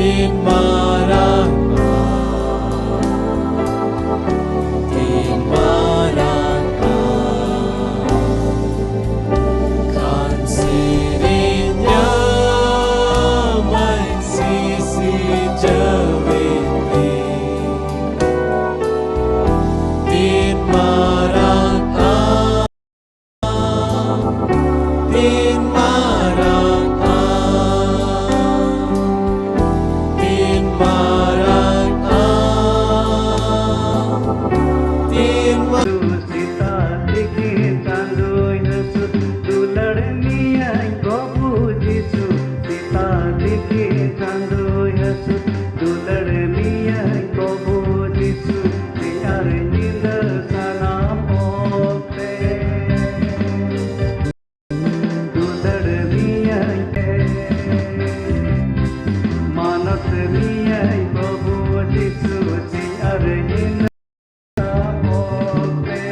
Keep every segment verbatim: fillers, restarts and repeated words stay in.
ᱛᱤᱱ ᱢᱟᱨᱟᱝ ᱟᱢ, ᱛᱤᱱ ᱢᱟᱨᱟᱝ ᱟᱢ, ᱠᱷᱟᱱ ᱥᱮᱨᱮᱧ ᱧᱟᱢᱟᱹᱧ ᱥᱤᱥᱤᱨᱡᱟᱹᱣᱤᱡ ᱢᱤᱫ᱾ ᱛᱤᱱ ᱢᱟᱨᱟᱝ ᱟᱢ, ᱛᱤᱱ ᱢᱟᱨᱟᱝ ᱟᱢ, ᱛᱤᱱ ᱢᱟᱨᱟᱝ ᱟᱢ, ᱛᱤᱱ ᱢᱟ- ᱥᱮᱛᱟᱜ ᱛᱤᱠᱤᱱ ᱪᱟᱸᱫᱳᱭ ᱦᱟᱹᱥᱩᱨ, ᱫᱩᱞᱟᱹᱲ ᱢᱮᱭᱟᱧ ᱯᱨᱚᱵᱷᱩ ᱡᱤᱥᱩ᱾ ᱥᱮᱛᱟᱜ ᱛᱤᱠᱤᱱ ᱪᱟᱸᱫᱳᱭ ᱦᱟᱹᱥᱩᱨ, ᱫᱩᱞᱟᱹᱲ ᱢᱮᱭᱟᱧ ᱯᱨᱚᱵᱷᱩ ᱡᱤᱥᱩ᱾ ᱥᱤᱧ ᱟᱨ ᱧᱤᱫᱟᱹ ᱥᱟᱱᱟᱢ ᱚᱠᱛᱮ᱾ ᱫᱩᱞᱟᱹᱲ ᱢᱮᱭᱟᱧ ᱢᱟᱱᱚᱛ ᱢᱮᱭᱟᱧ ᱯᱨᱚᱵᱷᱩ ᱡᱤᱥᱩ᱾ ᱥᱤᱧ ᱟᱨ ᱧᱤᱫᱟᱹ ᱚᱠᱛᱮ᱾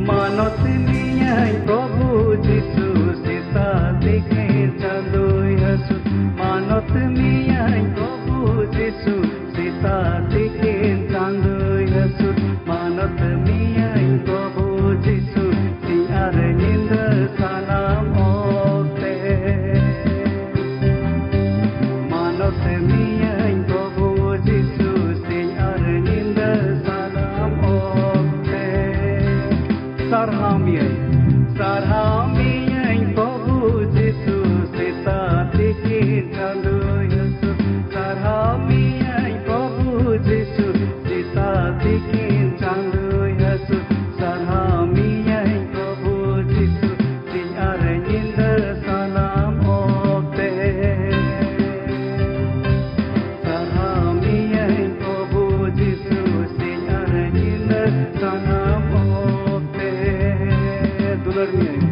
ᱢᱟᱱᱚᱛ ᱢᱮᱭᱟᱧ ᱯᱨᱚᱵᱷᱩ ᱡᱤᱥᱩ᱾ ᱥᱮᱛᱟᱜ ᱛᱤᱠᱤᱱ ᱪᱟᱸᱫᱳᱭ ᱦᱟᱹᱥᱩᱨ᱾ ᱢᱟᱱᱚᱛ ᱢᱮᱭᱟᱧ ᱯᱨᱚᱵᱷᱩ ᱡᱤᱥᱩ᱾ ᱥᱮᱛᱟᱜ ᱛᱤᱠᱤᱱ ᱪᱟᱸᱫᱳᱭ ᱦᱟᱹᱥᱩᱨ, ᱢᱟᱱᱚᱛ ᱢᱮᱭᱟᱧ ᱯᱨᱚᱵᱷᱩ ᱡᱤᱥᱩ᱾ ᱥᱤᱧ ᱟᱨ ᱧᱤᱫᱟᱹ ᱥᱟᱱᱟᱢ ᱚᱠᱛᱮ᱾ ᱢᱟᱱᱚᱛ ᱢᱮᱭᱟᱧ ᱯᱨᱚᱵᱷᱩ ᱡᱤᱥᱩ᱾ ᱥᱤᱧ ᱟᱨ ᱧᱤᱫᱟᱹ ᱥᱟᱱᱟᱢ ᱚᱠᱛᱮ᱾ ᱥᱟᱨᱦᱟᱣ ᱢᱮᱭᱟᱹᱧ, ᱥᱟᱨᱦᱟᱣ ᱢᱮᱭᱟᱹᱧ ᱯᱨᱚᱵᱷᱩ ᱡᱤᱥᱩ᱾ ᱥᱮᱛᱟᱜ ᱛᱤᱠᱤᱱ ᱪᱟᱸᱫᱳᱭ ᱦᱟᱹᱥᱩᱨ᱾ ᱥᱟᱨᱦᱟᱣ ᱢᱮᱭᱟᱹᱧ ᱯᱨᱚᱵᱷᱩ ᱡᱤᱥᱩ᱾ ᱥᱮᱛᱟᱜ ᱛᱤᱠᱤᱱ ᱪᱟᱸᱫᱳᱭ ᱦᱟᱹᱥᱩᱨ᱾ ᱥᱟᱨᱦᱟᱣ ᱢᱮᱭᱟᱹᱧ ᱯᱨᱚᱵᱷᱩ ᱡᱤᱥᱩ᱾ ᱥᱤᱧ ᱟᱨ ᱧᱤᱫᱟᱹ ᱥᱟᱱᱟᱢ ᱚᱠᱛᱮ᱾ ᱥᱟᱨᱦᱟᱣ ᱢᱮᱭᱟᱹᱧ ᱯᱨᱚᱵᱷᱩ ᱡᱤᱥᱩ᱾ ᱥᱤᱧ ᱟᱨ ᱧᱤᱫᱟᱹ ᱥᱟᱱᱟᱢ ᱚᱠᱛᱮ᱾ ᱫᱩᱞᱟᱹᱲ ᱢᱮᱭᱟᱹᱧ,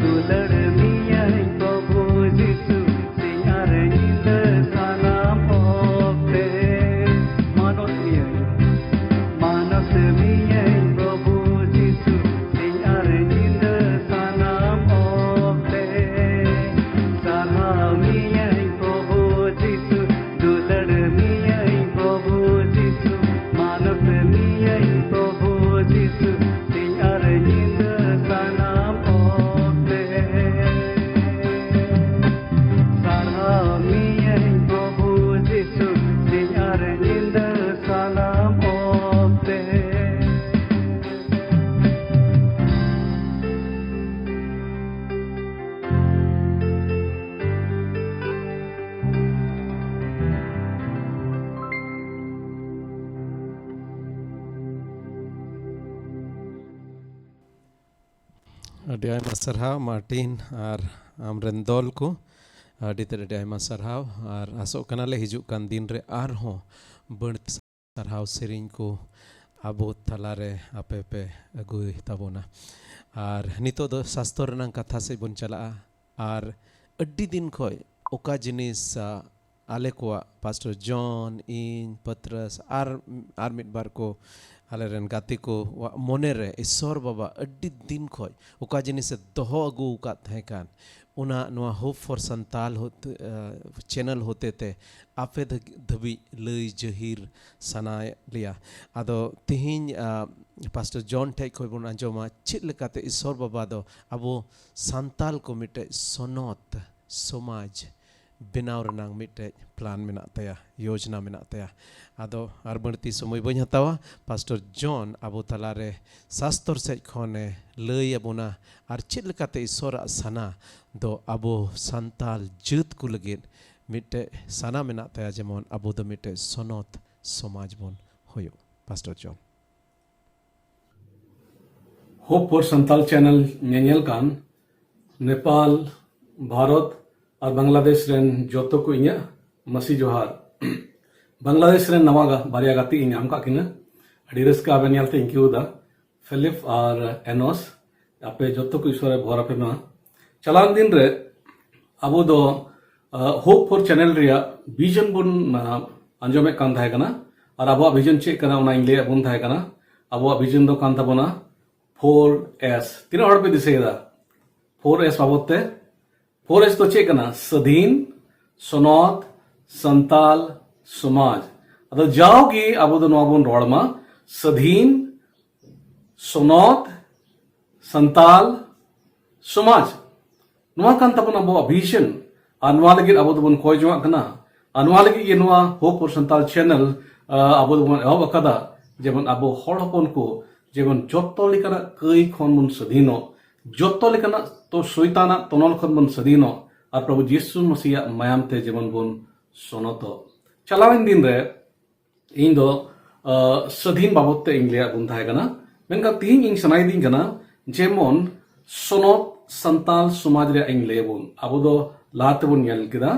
ᱫᱩᱞᱟᱹᱲ ᱢᱮᱭᱟᱹᱧ ᱯᱨᱚᱵᱷᱩ ᱡᱤᱥᱩ᱾ ᱥᱤᱧ ᱟᱨ ᱧᱤᱫᱟᱹ ᱥᱟᱱᱟᱢ ᱚᱠᱛᱮ᱾ ᱢᱟᱱᱚᱛ ᱢᱮᱭᱟᱹᱧ, ᱢᱟᱱᱚᱛ ᱢᱮᱭᱟᱹᱧ ᱯᱨᱚᱵᱷᱩ ᱡᱤᱥᱩ᱾ ᱥᱤᱧ ᱟᱨ ᱧᱤᱫᱟᱹ ᱥᱟᱱᱟᱢ ᱚᱠᱛᱮ᱾ ᱥᱟᱨᱦᱟᱣ ᱢᱮᱭᱟᱹᱧ ᱟᱹᱰᱤ ᱟᱭᱢᱟ ᱥᱟᱨᱦᱟᱣ ᱢᱟᱨᱴᱤᱱ ᱟᱨ ᱟᱢᱨᱮᱱ ᱫᱚᱞ ᱠᱚ, ᱟᱹᱰᱤ ᱛᱮᱫ ᱟᱹᱰᱤ ᱟᱭᱢᱟ ᱥᱟᱨᱦᱟᱣ᱾ ᱟᱨ ᱟᱥᱚᱜ ᱠᱟᱱᱟᱞᱮ ᱦᱤᱡᱩᱜ ᱠᱟᱱ ᱫᱤᱱ ᱨᱮ ᱟᱨᱦᱚᱸ ᱵᱟᱹᱲᱛᱤ ᱥᱟᱨᱦᱟᱣ ᱥᱮᱨᱮᱧ ᱠᱚ ᱟᱵᱚ ᱛᱟᱞᱟᱨᱮ ᱟᱯᱮ ᱯᱮ ᱟᱹᱜᱩᱭ ᱛᱟᱵᱚᱱᱟ᱾ ᱟᱨ ᱱᱤᱛᱚᱜ ᱫᱚ ᱥᱟᱥᱛᱚᱨ ᱨᱮᱱᱟᱜ ᱠᱟᱛᱷᱟ ᱥᱮᱫ ᱵᱚᱱ ᱪᱟᱞᱟᱜᱼᱟ᱾ ᱟᱨ ᱟᱹᱰᱤ ᱫᱤᱱ ᱠᱷᱚᱱ ᱚᱠᱟ ᱡᱤᱱᱤᱥ, ᱟ, ᱟᱞᱮ ᱠᱚᱣᱟᱜ ᱯᱟᱥᱴᱚᱨ ᱡᱚᱱ, ᱤᱧ, ᱯᱟᱛᱨᱟᱥ ᱟᱨ, ᱟᱨ ᱢᱤᱫ ᱵᱟᱨ ᱠᱚ ᱟᱞᱮᱨᱮᱱ ᱜᱟᱛᱮ ᱠᱚᱣᱟᱜ ᱢᱚᱱᱮᱨᱮ ᱤᱥᱚᱨ ᱵᱟᱵᱟ ᱟᱹᱰᱤ ᱫᱤᱱ ᱠᱷᱚᱱ ᱚᱠᱟ ᱡᱤᱱᱤᱥᱮ ᱫᱚᱦᱚ ᱟᱹᱜᱩ ᱟᱠᱟᱫ ᱛᱟᱦᱮᱸ ᱠᱟᱱ, ᱚᱱᱟ ᱱᱚᱣᱟ Hope for Santal ᱦᱚᱛᱮ-, ᱟ, ᱪᱮᱱᱮᱞ ᱦᱚᱛᱮ ᱛᱮ ᱟᱯᱮ ᱫᱷᱟᱹ-, ᱫᱷᱟᱹᱵᱤᱡ ᱞᱟᱹᱭ ᱡᱟᱹᱦᱤᱨ ᱥᱟᱱᱟᱭᱮᱫ ᱞᱮᱭᱟ᱾ ᱟᱫᱚ ᱛᱤᱦᱤᱧ, ᱟ, ᱯᱟᱥᱴᱚᱨ ᱡᱚᱱ ᱴᱷᱮᱡ ᱠᱷᱚᱱ ᱵᱚᱱ ᱟᱸᱡᱚᱢᱟ ᱪᱮᱫ ᱞᱮᱠᱟᱛᱮ ᱤᱥᱚᱨ ᱵᱟᱵᱟ ᱫᱚ ᱟᱵᱚ ᱥᱟᱱᱛᱟᱞ ᱠᱚ ᱢᱤᱫᱴᱮᱡ ᱥᱚᱱᱚᱛ ᱥᱚᱢᱟᱡᱽ ᱵᱮᱱᱟᱣ ᱨᱮᱱᱟᱝ ᱢᱤᱫᱴᱮᱡ ᱯᱞᱟᱱ ᱢᱮᱱᱟᱜ ᱛᱟᱭᱟ, ᱭᱳᱡᱽᱱᱟ ᱢᱮᱱᱟᱜ ᱛᱟᱭᱟ᱾ ᱟᱫᱚ ᱟᱨ ᱵᱟᱹᱲᱛᱤ ᱥᱚᱢᱚᱭ ᱵᱟᱹᱧ ᱦᱟᱛᱟᱣᱟ, ᱯᱟᱥᱴᱚᱨ ᱡᱚᱱ ᱟᱵᱚ ᱛᱟᱞᱟᱨᱮ ᱥᱟᱥᱛᱚᱨ ᱥᱮᱫ ᱠᱷᱚᱱᱮ ᱞᱟᱹᱭ ᱟᱵᱚᱱᱟ ᱟᱨ ᱪᱮᱫ ᱞᱮᱠᱟᱛᱮ ᱤᱥᱚᱨᱟᱜ ᱥᱟᱱᱟ ᱫᱚ ᱟᱵᱚ ᱥᱟᱱᱛᱟᱞ ᱡᱟᱹᱛ ᱠᱚ ᱞᱟᱹᱜᱤᱫ ᱢᱤᱫᱴᱮᱡ ᱥᱟᱱᱟ ᱢᱮᱱᱟᱜ ᱛᱟᱭᱟ, ᱡᱮᱢᱚᱱ ᱟᱵᱚ ᱫᱚ ᱢᱤᱫᱴᱮᱡ ᱥᱚᱱᱚᱛ ᱥᱚᱢᱟᱡᱽ ᱵᱚᱱ ᱦᱩᱭᱩᱜ᱾ ᱯᱟᱥᱴᱚᱨ ᱡᱚᱱ᱾ Hope for Santal channel ᱧᱮᱧᱮᱞ ᱠᱟᱱ ᱱᱮᱯᱟᱞ, ᱵᱷᱟᱨᱚᱛ ᱟᱨ ᱵᱟᱝᱞᱟᱫᱮᱥ ᱨᱮᱱ ᱡᱚᱛᱚ ᱠᱚ ᱤᱧᱟᱹᱜ ᱢᱟᱹᱥᱤ ᱡᱚᱦᱟᱨ᱾ ᱵᱟᱝᱞᱟᱫᱮᱥ ᱨᱮᱱ ᱱᱟᱣᱟ ᱜᱟ-, ᱵᱟᱨᱭᱟ ᱜᱟᱛᱮ ᱤᱧ ᱧᱟᱢ ᱠᱟᱜ ᱠᱤᱱᱟ᱾ ᱟᱹᱰᱤ ᱨᱟᱹᱥᱠᱟᱹ ᱟᱵᱮᱱ ᱧᱮᱞᱛᱮ ᱤᱧ ᱟᱹᱭᱠᱟᱹᱣ ᱮᱫᱟ, ᱯᱷᱤᱞᱤᱯ ᱟᱨ ᱮᱱᱚᱥ᱾ ᱟᱯᱮ ᱡᱚᱛᱚ ᱠᱚ ᱤᱥᱚᱨᱮ ᱵᱷᱚᱨ ᱟᱯᱮ ᱢᱟ᱾ ᱪᱟᱞᱟᱣᱮᱱ ᱫᱤᱱ ᱨᱮ ᱟᱵᱚ ᱫᱚ, ᱟ, Hope for Channel ᱨᱮᱭᱟᱜ ᱵᱷᱤᱡᱚᱱ ᱵᱚᱱ, ᱟ, ᱟᱸᱡᱚᱢᱮᱫ ᱠᱟᱱ ᱛᱟᱦᱮᱸ ᱠᱟᱱᱟ᱾ ᱟᱨ ᱟᱵᱚᱣᱟᱜ ᱵᱷᱤᱡᱚᱱ ᱪᱮᱫ ᱠᱟᱱᱟ, ᱚᱱᱟᱧ ᱞᱟᱹᱭᱟᱫ ᱵᱚᱱ ᱛᱟᱦᱮᱸ ᱠᱟᱱᱟ᱾ ᱟᱵᱚᱣᱟᱜ ᱵᱷᱤᱡᱚᱱ ᱫᱚ ᱠᱟᱱ ᱛᱟᱵᱚᱱᱟ ᱯᱷᱳᱨ ᱮᱥ᱾ ᱛᱤᱱᱟᱹᱜ ᱦᱚᱲ ᱯᱮ ᱫᱤᱥᱟᱹᱭᱮᱫᱟ ᱯᱷᱳᱨ ᱮᱥ ᱵᱟᱵᱚᱫ ᱛᱮ? ᱯᱷᱳᱨ ᱮᱥ ᱫᱚ ᱪᱮᱫ ᱠᱟᱱᱟ? ᱥᱟᱹᱫᱷᱤᱱ, ᱥᱚᱱᱚᱛ, ᱥᱟᱱᱛᱟᱞ, ᱥᱚᱢᱟᱡᱽ᱾ ᱟᱫᱚ ᱡᱟᱣᱜᱮ ᱟᱵᱚ ᱫᱚ ᱱᱚᱣᱟ ᱵᱚᱱ ᱨᱚᱲ ᱢᱟ, ᱥᱟᱹᱫᱷᱤᱱ, ᱥᱚᱱᱚᱛ, ᱥᱟᱱᱛᱟᱞ, ᱥᱚᱢᱟᱡᱽ᱾ ᱱᱚᱣᱟ ᱠᱟᱱ ᱛᱟᱵᱚᱱᱟ ᱟᱵᱚᱣᱟᱜ ᱵᱷᱤᱡᱚᱱ᱾ ᱟᱨ ᱱᱚᱣᱟ ᱞᱟᱹᱜᱤᱫ ᱟᱵᱚ ᱫᱚᱵᱚᱱ ᱠᱚᱭ ᱡᱚᱝᱟᱜ ᱠᱟᱱᱟ᱾ ᱟᱨ ᱱᱚᱣᱟ ᱞᱟᱹᱜᱤᱫ ᱜᱮ ᱱᱚᱣᱟ Hope for Santal channel, ᱟ, ᱟᱵᱚ ᱫᱚᱵᱚᱱ ᱮᱦᱚᱵ ᱟᱠᱟᱫᱟ, ᱡᱮᱢᱚᱱ ᱟᱵᱚ ᱦᱚᱲ ᱦᱚᱯᱚᱱ ᱠᱚ ᱡᱮᱢᱚᱱ ᱡᱚᱛᱚ ᱞᱮᱠᱟᱱᱟᱜ ᱠᱟᱹᱭ ᱠᱷᱚᱱ ᱵᱚᱱ ᱥᱟᱹᱫᱷᱤᱱᱚᱜ, ᱡᱚᱛᱚ ᱞᱮᱠᱟᱱᱟᱜ ᱛᱚ ᱥᱚᱭᱛᱟᱱᱟᱜ ᱛᱚᱱᱚᱞ ᱠᱷᱚᱱ ᱵᱚᱱ ᱥᱟᱹᱫᱷᱤᱱᱚᱜ, ᱟᱨ ᱯᱨᱚᱵᱷᱩ ᱡᱤᱥᱩ ᱢᱟᱥᱤᱭᱟᱜ ᱢᱟᱭᱟᱢ ᱛᱮ ᱡᱮᱢᱚᱱ ᱵᱚᱱ ᱥᱚᱱᱚᱛᱚᱜ᱾ ᱪᱟᱞᱟᱣᱮᱱ ᱫᱤᱱ ᱨᱮ ᱤᱧ ᱫᱚ, ᱟ, ᱥᱟᱹᱫᱷᱤᱱ ᱵᱟᱵᱚᱫ ᱛᱮ ᱤᱧ ᱞᱟᱹᱭᱟᱫ ᱵᱚᱱ ᱛᱟᱦᱮᱸ ᱠᱟᱱᱟ, ᱢᱮᱱᱠᱷᱟᱱ ᱛᱤᱦᱤᱧ ᱤᱧ ᱥᱟᱱᱟᱭᱤᱫᱤᱧ ᱠᱟᱱᱟ ᱡᱮᱢᱚᱱ ᱥᱚᱱᱚᱛ ᱥᱟᱱᱛᱟᱞ ᱥᱚᱢᱟᱡᱽ ᱨᱮᱭᱟᱜ ᱤᱧ ᱞᱟᱹᱭ ᱟᱵᱚᱱ, ᱟᱵᱚ ᱫᱚ ᱞᱟᱦᱟ ᱛᱮᱵᱚᱱ ᱧᱮᱞ ᱠᱮᱫᱟ,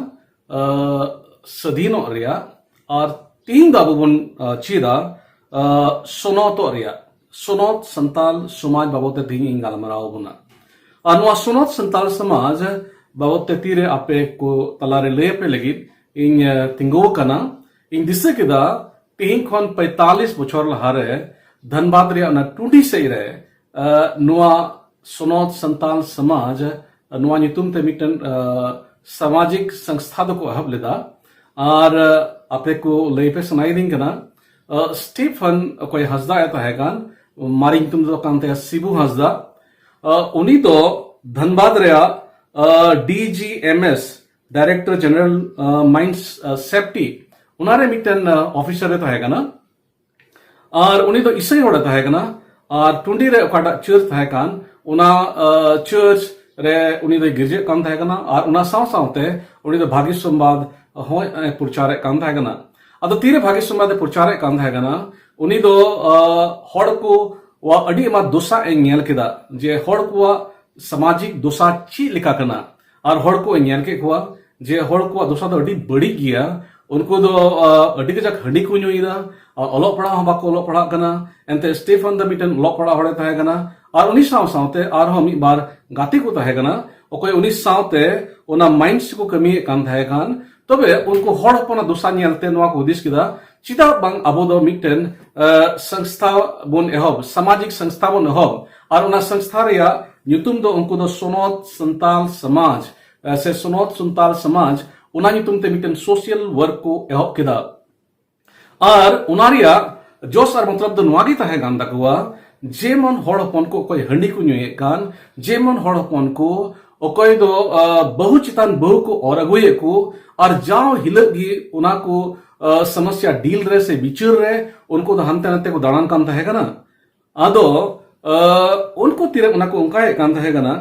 ᱟᱸ, ᱥᱟᱹᱫᱷᱤᱱᱚᱜ ᱨᱮᱭᱟᱜ, ᱟᱨ ᱛᱤᱦᱤᱧ ᱫᱚ ᱟᱵᱚ ᱵᱚᱱ, ᱟᱸ, ᱪᱮᱫᱟ, ᱟᱸ, ᱥᱚᱱᱚᱛᱚᱜ ᱨᱮᱭᱟᱜ᱾ ᱥᱚᱱᱚᱛ ᱥᱟᱱᱛᱟᱞ ᱥᱚᱢᱟᱡᱽ ᱵᱟᱵᱚᱫ ᱛᱮ ᱛᱤᱦᱤᱧ ᱤᱧ ᱜᱟᱞᱢᱟᱨᱟᱣ ᱟᱵᱚᱱᱟ᱾ ᱟᱨ ᱱᱚᱣᱟ ᱥᱚᱱᱚᱛ ᱥᱟᱱᱛᱟᱞ ᱥᱚᱢᱟᱡᱽ ᱵᱟᱵᱚᱫ ᱛᱮ ᱛᱤᱨᱮ ᱟᱯᱮ ᱠᱚ ᱛᱟᱞᱟᱨᱮ ᱞᱟᱹᱭ ᱟᱯᱮ ᱞᱟᱹᱜᱤᱫ ᱤᱧ, ᱟᱸ, ᱛᱤᱸᱜᱩ ᱟᱠᱟᱱᱟ᱾ ᱤᱧ ᱫᱤᱥᱟᱹ ᱠᱮᱫᱟ, ᱛᱤᱦᱤᱧ ᱠᱷᱚᱱ ᱯᱚᱸᱭᱛᱟᱞᱤᱥ ᱵᱚᱪᱷᱚᱨ ᱞᱟᱦᱟᱨᱮ ᱫᱷᱟᱱᱵᱟᱫᱽ ᱨᱮᱭᱟᱜ ᱚᱱᱟ ᱴᱩᱸᱰᱤ ᱥᱮᱫ ᱨᱮ, ᱟᱸ, ᱱᱚᱣᱟ ᱥᱚᱱᱚᱛ ᱥᱟᱱᱛᱟᱞ ᱥᱚᱢᱟᱡᱽ, ᱱᱚᱣᱟ ᱧᱩᱛᱩᱢ ᱛᱮ ᱢᱤᱫᱴᱮᱱ, ᱟᱸ, ᱥᱟᱢᱟᱡᱤᱠ ᱥᱚᱝᱥᱛᱷᱟ ᱫᱚᱠᱚ ᱮᱦᱚᱵ ᱞᱮᱫᱟ᱾ ᱟᱨ, ᱟᱸ, ᱟᱯᱮ ᱠᱚ ᱞᱟᱹᱭ ᱯᱮ ᱥᱟᱱᱟᱭᱮᱫᱤᱧ ᱠᱟᱱᱟ, ᱟᱸ, ᱥᱴᱤᱯᱷᱟᱱ ᱚᱠᱚᱭ ᱦᱟᱸᱥᱫᱟ ᱮ ᱛᱟᱦᱮᱸ ᱠᱟᱱ, ᱢᱟᱨᱮ ᱧᱩᱛᱩᱢ ᱫᱚ ᱠᱟᱱ ᱛᱟᱭᱟ ᱥᱤᱵᱩ ᱦᱟᱸᱥᱫᱟ᱾ ᱟᱸ, ᱩᱱᱤ ᱫᱚ ᱫᱷᱟᱱᱵᱟᱫᱽ ᱨᱮᱭᱟᱜ, ᱟᱸ, ᱰᱤ ᱡᱤ ᱮᱢ ᱮᱥ, Director General, ᱟᱸ, Mines, ᱟᱸ, Safety, ᱚᱱᱟᱨᱮ ᱢᱤᱫᱴᱮᱱ, ᱟᱸ, ᱚᱯᱷᱤᱥᱟᱨ ᱮ ᱛᱟᱦᱮᱸ ᱠᱟᱱᱟ᱾ ᱟᱨ ᱩᱱᱤ ᱫᱚ ᱤᱥᱟᱹᱭ ᱦᱚᱲᱮ ᱛᱟᱦᱮᱸ ᱠᱟᱱᱟ᱾ ᱟᱨ ᱴᱩᱸᱰᱤ ᱨᱮ ᱚᱠᱟᱴᱟᱜ ᱪᱟᱨᱪ ᱛᱟᱦᱮᱸ ᱠᱟᱱ, ᱚᱱᱟ, ᱟᱸ, ᱪᱟᱨᱪ ᱨᱮ ᱩᱱᱤ ᱫᱚᱭ ᱜᱤᱨᱡᱟᱹᱜ ᱠᱟᱱ ᱛᱟᱦᱮᱸ ᱠᱟᱱᱟ᱾ ᱟᱨ ᱚᱱᱟ ᱥᱟᱶ ᱥᱟᱶᱛᱮ ᱩᱱᱤ ᱫᱚ ᱵᱷᱟᱹᱜᱤ ᱥᱚᱢᱵᱟᱫ ᱦᱚᱸᱭ, ᱮ, ᱯᱨᱚᱪᱟᱨᱮᱫ ᱠᱟᱱ ᱛᱟᱦᱮᱸ ᱠᱟᱱᱟ᱾ ᱟᱫᱚ ᱛᱤᱨᱮ ᱵᱷᱟᱹᱜᱤ ᱥᱚᱢᱵᱟᱫ ᱮ ᱯᱨᱚᱪᱟᱨᱮᱫ ᱠᱟᱱ ᱛᱟᱦᱮᱸ ᱠᱟᱱᱟ, ᱩᱱᱤ ᱫᱚ, ᱟᱸ, ᱦᱚᱲ ᱠᱚᱣᱟᱜ ᱟᱹᱰᱤ ᱟᱭᱢᱟ ᱫᱚᱥᱟ ᱮ ᱧᱮᱞ ᱠᱮᱫᱟ, ᱡᱮ ᱦᱚᱲ ᱠᱚᱣᱟᱜ ᱥᱟᱢᱟᱡᱤᱠ ᱫᱚᱥᱟ ᱪᱮᱫ ᱞᱮᱠᱟ ᱠᱟᱱᱟ᱾ ᱟᱨ ᱦᱚᱲ ᱠᱚ ᱧᱮᱞ ᱠᱮᱫ ᱠᱚᱣᱟ ᱡᱮ ᱦᱚᱲ ᱠᱚᱣᱟᱜ ᱫᱚᱥᱟ ᱫᱚ ᱟᱹᱰᱤ ᱵᱟᱹᱲᱤᱡ ᱜᱮᱭᱟ᱾ ᱩᱱᱠᱩ ᱫᱚ, ᱟᱸ, ᱟᱹᱰᱤ ᱠᱟᱡᱟᱠ ᱦᱟᱺᱰᱤ ᱠᱚ ᱧᱩᱭᱮᱫᱟ, ᱟᱨ ᱚᱞᱚᱜ ᱯᱟᱲᱦᱟᱜ ᱦᱚᱸ ᱵᱟᱠᱚ ᱚᱞᱚᱜ ᱯᱟᱲᱦᱟᱜ ᱠᱟᱱᱟ᱾ ᱮᱱᱛᱮ ᱥᱴᱤᱯᱷᱟᱱ ᱫᱚ ᱢᱤᱫᱴᱮᱱ ᱚᱞᱚᱜ ᱯᱟᱲᱦᱟᱜ ᱦᱚᱲᱮ ᱛᱟᱦᱮᱸ ᱠᱟᱱᱟ᱾ ᱟᱨ ᱩᱱᱤ ᱥᱟᱶ ᱥᱟᱶᱛᱮ ᱟᱨᱦᱚᱸ ᱢᱤᱫ ᱵᱟᱨ ᱜᱟᱛᱮ ᱠᱚ ᱛᱟᱦᱮᱸ ᱠᱟᱱᱟ, ᱚᱠᱚᱭ ᱩᱱᱤ ᱥᱟᱶᱛᱮ ᱚᱱᱟ ᱢᱟᱭᱤᱱᱥ ᱠᱚ ᱠᱟᱹᱢᱤᱭᱮᱫ ᱠᱟᱱ ᱛᱟᱦᱮᱸ ᱠᱟᱱ᱾ ᱛᱚᱵᱮ ᱩᱱᱠᱩ ᱦᱚᱲ ᱦᱚᱯᱚᱱᱟᱜ ᱫᱚᱥᱟ ᱧᱮᱞᱛᱮ ᱱᱚᱣᱟ ᱠᱚ ᱦᱩᱫᱤᱥ ᱠᱮᱫᱟ, ᱪᱮᱫᱟᱜ ᱵᱟᱝ ᱟᱵᱚ ᱫᱚ ᱢᱤᱫᱴᱮᱱ, ᱟᱸ, ᱥᱚᱝᱥᱛᱷᱟ ᱵᱚᱱ ᱮᱦᱚᱵ, ᱥᱟᱢᱟᱡᱤᱠ ᱥᱚᱝᱥᱛᱷᱟ ᱵᱚᱱ ᱮᱦᱚᱵ, ᱟᱨ ᱚᱱᱟ ᱥᱚᱝᱥᱛᱷᱟ ᱨᱮᱭᱟᱜ ᱧᱩᱛᱩᱢ ᱫᱚ ᱩᱱᱠᱩ ᱫᱚ ᱥᱚᱱᱚᱛ ᱥᱟᱱᱛᱟᱞ ᱥᱚᱢᱟᱡᱽ, ᱟᱸ, ᱥᱮ ᱥᱚᱱᱚᱛ ᱥᱟᱱᱛᱟᱞ ᱥᱚᱢᱟᱡᱽ, ᱚᱱᱟ ᱧᱩᱛᱩᱢ ᱛᱮ ᱢᱤᱫᱴᱮᱱ ᱥᱳᱥᱤᱭᱟᱞ ᱣᱟᱨᱠ ᱠᱚ ᱮᱦᱚᱵ ᱠᱮᱫᱟ᱾ ᱟᱨ ᱚᱱᱟ ᱨᱮᱭᱟᱜ ᱡᱚᱥ ᱟᱨ ᱢᱚᱛᱞᱚᱵ ᱫᱚ ᱱᱚᱣᱟ ᱜᱮ ᱛᱟᱦᱮᱸ ᱠᱟᱱ ᱛᱟᱠᱚᱣᱟ, ᱡᱮᱢᱚᱱ ᱦᱚᱲ ᱦᱚᱯᱚᱱ ᱠᱚ ᱚᱠᱚᱭ ᱦᱟᱺᱰᱤ ᱠᱚ ᱧᱩᱭᱮᱫ ᱠᱟᱱ, ᱡᱮᱢᱚᱱ ᱦᱚᱲ ᱦᱚᱯᱚᱱ ᱠᱚ ᱚᱠᱚᱭ ᱫᱚ, ᱟᱸ, ᱵᱟᱹᱦᱩ ᱪᱮᱛᱟᱱ ᱵᱟᱹᱦᱩ ᱠᱚ ᱚᱨ ᱟᱹᱜᱩᱭᱮᱫ ᱠᱚ, ᱟᱨ ᱡᱟᱣ ᱦᱤᱞᱳᱜ ᱜᱮ ᱚᱱᱟ ᱠᱚ, ᱟᱸ, ᱥᱚᱢᱚᱥᱭᱟ ᱰᱤᱞ ᱨᱮ ᱥᱮ ᱵᱤᱪᱟᱹᱨ ᱨᱮ ᱩᱱᱠᱩ ᱫᱚ ᱦᱟᱱᱛᱮ ᱱᱟᱛᱮ ᱠᱚ ᱫᱟᱬᱟᱱ ᱠᱟᱱ ᱛᱟᱦᱮᱸ ᱠᱟᱱᱟ᱾ ᱟᱫᱚ, ᱟᱸ, ᱩᱱᱠᱩ ᱛᱤᱨᱮ ᱚᱱᱟ ᱠᱚ ᱚᱱᱠᱟᱭᱮᱫ ᱠᱟᱱ ᱛᱟᱦᱮᱸ ᱠᱟᱱᱟ,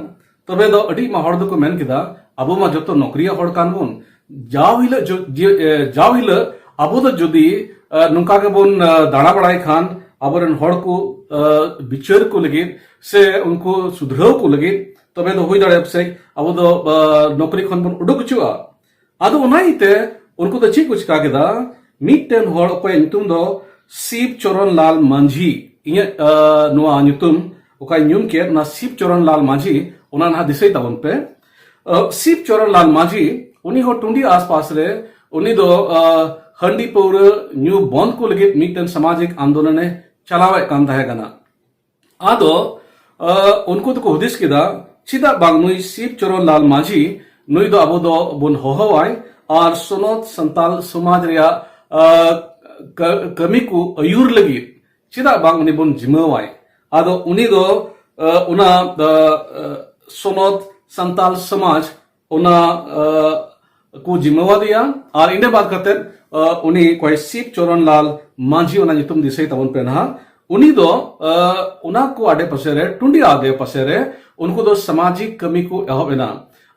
ᱛᱚᱵᱮ ᱫᱚ ᱟᱹᱰᱤ ᱢᱟ ᱦᱚᱲ ᱫᱚᱠᱚ ᱢᱮᱱ ᱠᱮᱫᱟ, ᱟᱵᱚ ᱢᱟ ᱡᱚᱛᱚ ᱱᱚᱠᱨᱤᱭᱟ ᱦᱚᱲ ᱠᱟᱱ ᱵᱚᱱ, ᱡᱟᱣ ᱦᱤᱞᱳᱜ ᱡᱚ-, ᱡᱮ, ᱮ, ᱡᱟᱣ ᱦᱤᱞᱳᱜ ᱟᱵᱚ ᱫᱚ ᱡᱩᱫᱤ, ᱟᱸ, ᱱᱚᱝᱠᱟ ᱜᱮᱵᱚᱱ, ᱟᱸ, ᱫᱟᱬᱟ ᱵᱟᱲᱟᱭ ᱠᱷᱟᱱ, ᱟᱵᱚᱨᱮᱱ ᱦᱚᱲ ᱠᱚ ᱵᱤᱪᱟᱹᱨ ᱠᱚ ᱞᱟᱹᱜᱤᱫ ᱥᱮ ᱩᱱᱠᱩ ᱥᱩᱫᱷᱨᱟᱹᱣ ᱠᱚ ᱞᱟᱹᱜᱤᱫ, ᱛᱚᱵᱮ ᱫᱚ ᱦᱩᱭ ᱫᱟᱲᱮᱭᱟᱜᱼᱟ ᱯᱟᱥᱮᱡ ᱟᱵᱚ ᱫᱚ ᱱᱚᱠᱨᱤ ᱠᱷᱚᱱ ᱵᱚᱱ ᱩᱰᱩᱠ ᱦᱚᱪᱚᱜᱼᱟ᱾ ᱟᱫᱚ ᱚᱱᱟ ᱤᱭᱟᱹᱛᱮ ᱩᱱᱠᱩ ᱫᱚ ᱪᱮᱫ ᱠᱚ ᱪᱤᱠᱟ ᱠᱮᱫᱟ? ᱢᱤᱫᱴᱮᱱ ᱦᱚᱲ ᱚᱠᱚᱭᱟᱜ ᱧᱩᱛᱩᱢ ᱫᱚ ᱥᱤᱵ ᱪᱚᱨᱚᱱ ᱞᱟᱞ ᱢᱟᱹᱡᱷᱤ, ᱤᱧᱟᱹᱜ ᱱᱚᱣᱟ ᱧᱩᱛᱩᱢ ᱚᱠᱟᱧ ᱧᱩᱢ ᱠᱮᱫ, ᱚᱱᱟ ᱥᱤᱵ ᱪᱚᱨᱚᱱ ᱞᱟᱞ ᱢᱟᱹᱡᱷᱤ, ᱚᱱᱟ ᱱᱟᱦᱟᱜ ᱫᱤᱥᱟᱹᱭ ᱛᱟᱵᱚᱱ ᱯᱮ᱾ ᱥᱤᱵ ᱪᱚᱨᱚᱱ ᱞᱟᱞ ᱢᱟᱹᱡᱷᱤ, ᱩᱱᱤ ᱦᱚᱸ ᱴᱩᱸᱰᱤ ᱟᱥᱯᱟᱥ ᱨᱮ ᱩᱱᱤ ᱫᱚ ᱦᱟᱺᱰᱤ ᱯᱟᱹᱣᱨᱟᱹ ᱧᱩ ᱵᱚᱱᱫ ᱠᱚ ᱞᱟᱹᱜᱤᱫ ᱢᱤᱫᱴᱮᱱ ᱥᱟᱢᱟᱡᱤᱠ ᱟᱱᱫᱳᱞᱚᱱᱮ ᱪᱟᱞᱟᱣᱮᱫ ᱠᱟᱱ ᱛᱟᱦᱮᱸ ᱠᱟᱱᱟ᱾ ᱟᱫᱚ ᱩᱱᱠᱩ ᱫᱚᱠᱚ ᱦᱩᱫᱤᱥ ᱠᱮᱫᱟ, ᱪᱮᱫᱟᱜ ᱵᱟᱝ ᱱᱩᱭ ᱥᱤᱵ ᱪᱚᱨᱚᱱ ᱞᱟᱞ ᱢᱟᱹᱡᱷᱤ, ᱱᱩᱭ ᱫᱚ ᱟᱵᱚ ᱫᱚ ᱵᱚᱱ ᱦᱚᱦᱚᱣᱟᱭ ᱟᱨ ᱥᱚᱱᱚᱛ ᱥᱟᱱᱛᱟᱞ ᱥᱚᱢᱟᱡᱽ ᱨᱮᱭᱟᱜ ᱠᱟᱹᱢᱤ ᱠᱚ ᱟᱹᱭᱩᱨ ᱞᱟᱹᱜᱤᱫ ᱪᱮᱫᱟᱜ ᱵᱟᱝ ᱩᱱᱤ ᱵᱚᱱ ᱡᱤᱢᱟᱹᱣᱟᱭ? ᱟᱫᱚ ᱩᱱᱤ ᱫᱚ ᱩᱱᱟ ᱥᱚᱱᱚᱛ ᱥᱟᱱᱛᱟᱞ ᱥᱚᱢᱟᱡᱽ ᱚᱱᱟ ᱠᱚ ᱡᱤᱢᱟᱹᱣᱟᱫᱮᱭᱟ᱾ ᱟᱨ ᱤᱱᱟᱹ ᱵᱟᱫ ᱠᱟᱛᱮ ᱩᱱᱤ ᱚᱠᱚᱭ ᱥᱤᱵ ᱪᱚᱨᱚᱱ ᱞᱟᱞ ᱢᱟᱹᱡᱷᱤ, ᱚᱱᱟ ᱧᱩᱛᱩᱢ ᱫᱤᱥᱟᱹᱭ ᱛᱟᱵᱚᱱ ᱯᱮ ᱱᱟᱦᱟᱜ, ᱩᱱᱤ ᱫᱚ ᱚᱱᱟ ᱠᱚ ᱟᱰᱮ ᱯᱟᱥᱮ ᱨᱮ, ᱴᱩᱸᱰᱤ ᱟᱰᱮ ᱯᱟᱥᱮ ᱨᱮ ᱩᱱᱠᱩ ᱫᱚ ᱥᱟᱢᱟᱡᱤᱠ ᱠᱟᱹᱢᱤ ᱠᱚ ᱮᱦᱚᱵ ᱮᱱᱟ᱾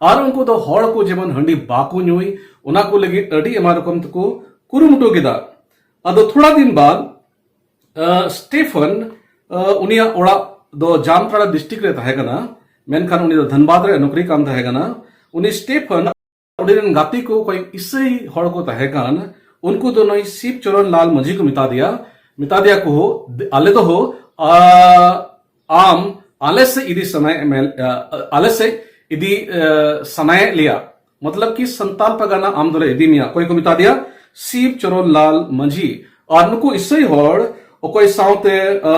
ᱟᱨ ᱩᱱᱠᱩ ᱫᱚ ᱦᱚᱲ ᱠᱚ ᱡᱮᱢᱚᱱ ᱦᱟᱺᱰᱤ ᱵᱟᱠᱚ ᱧᱩᱭ, ᱚᱱᱟ ᱠᱚ ᱞᱟᱹᱜᱤᱫ ᱟᱹᱰᱤ ᱟᱭᱢᱟ ᱨᱚᱠᱚᱢ ᱛᱮᱠᱚ ᱠᱩᱨᱩᱢᱩᱴᱩ ᱠᱮᱫᱟ᱾ ᱟᱫᱚ ᱛᱷᱚᱲᱟ ᱫᱤᱱ ᱵᱟᱫ ᱥᱴᱮᱯᱷᱟᱱ, ᱩᱱᱤᱭᱟᱜ ᱚᱲᱟᱜ ᱫᱚ ᱡᱟᱢᱛᱟᱲᱟ ᱰᱤᱥᱴᱨᱤᱠᱴ ᱨᱮ ᱛᱟᱦᱮᱸ ᱠᱟᱱᱟ, ᱢᱮᱱᱠᱷᱟᱱ ᱩᱱᱤ ᱫᱚ ᱫᱷᱟᱱᱵᱟᱫ ᱨᱮ ᱱᱚᱠᱨᱤ ᱠᱟᱱ ᱛᱟᱦᱮᱸ ᱠᱟᱱᱟ᱾ ᱩᱱᱤ ᱥᱴᱮᱯᱷᱟᱱ, ᱩᱱᱤ ᱨᱮᱱ ᱜᱟᱛᱮ ᱠᱚ ᱚᱠᱚᱭ ᱤᱥᱟᱹᱭ ᱦᱚᱲ ᱠᱚ ᱛᱟᱦᱮᱸ ᱠᱟᱱ, ᱩᱱᱠᱩ ᱫᱚ ᱱᱩᱭ ᱥᱤᱵ ᱪᱚᱨᱚᱱ ᱞᱟᱞ ᱢᱟᱹᱡᱷᱤ ᱠᱚ ᱢᱮᱛᱟ ᱫᱮᱭᱟ, ᱢᱮᱛᱟ ᱫᱮᱭᱟ ᱠᱚ, "ᱟᱞᱮ ᱫᱚ ᱦᱳ, ᱟ, ᱟᱢ ᱟᱞᱮ ᱥᱮᱫ ᱤᱫᱤ ᱥᱟᱱᱟᱭᱮᱫ ᱢᱮ, ᱟ, ᱟᱞᱮ ᱥᱮᱫ ᱤᱫᱤ, ᱟ, ᱥᱟᱱᱟᱭᱮᱫ ᱞᱮᱭᱟ, ᱢᱚᱛᱞᱚᱵ ᱠᱤ ᱥᱟᱱᱛᱟᱞ ᱯᱟᱨᱜᱟᱱᱟ ᱟᱢ ᱫᱚᱞᱮ ᱤᱫᱤ ᱢᱮᱭᱟ", ᱚᱠᱚᱭ ᱠᱚ ᱢᱮᱛᱟ ᱫᱮᱭᱟ? ᱥᱤᱵ ᱪᱚᱨᱚᱱ ᱞᱟᱞ ᱢᱟᱹᱡᱷᱤ᱾ ᱟᱨ ᱱᱩᱠᱩ ᱤᱥᱟᱹᱭ ᱦᱚᱲ ᱚᱠᱚᱭ ᱥᱟᱶᱛᱮ, ᱟ,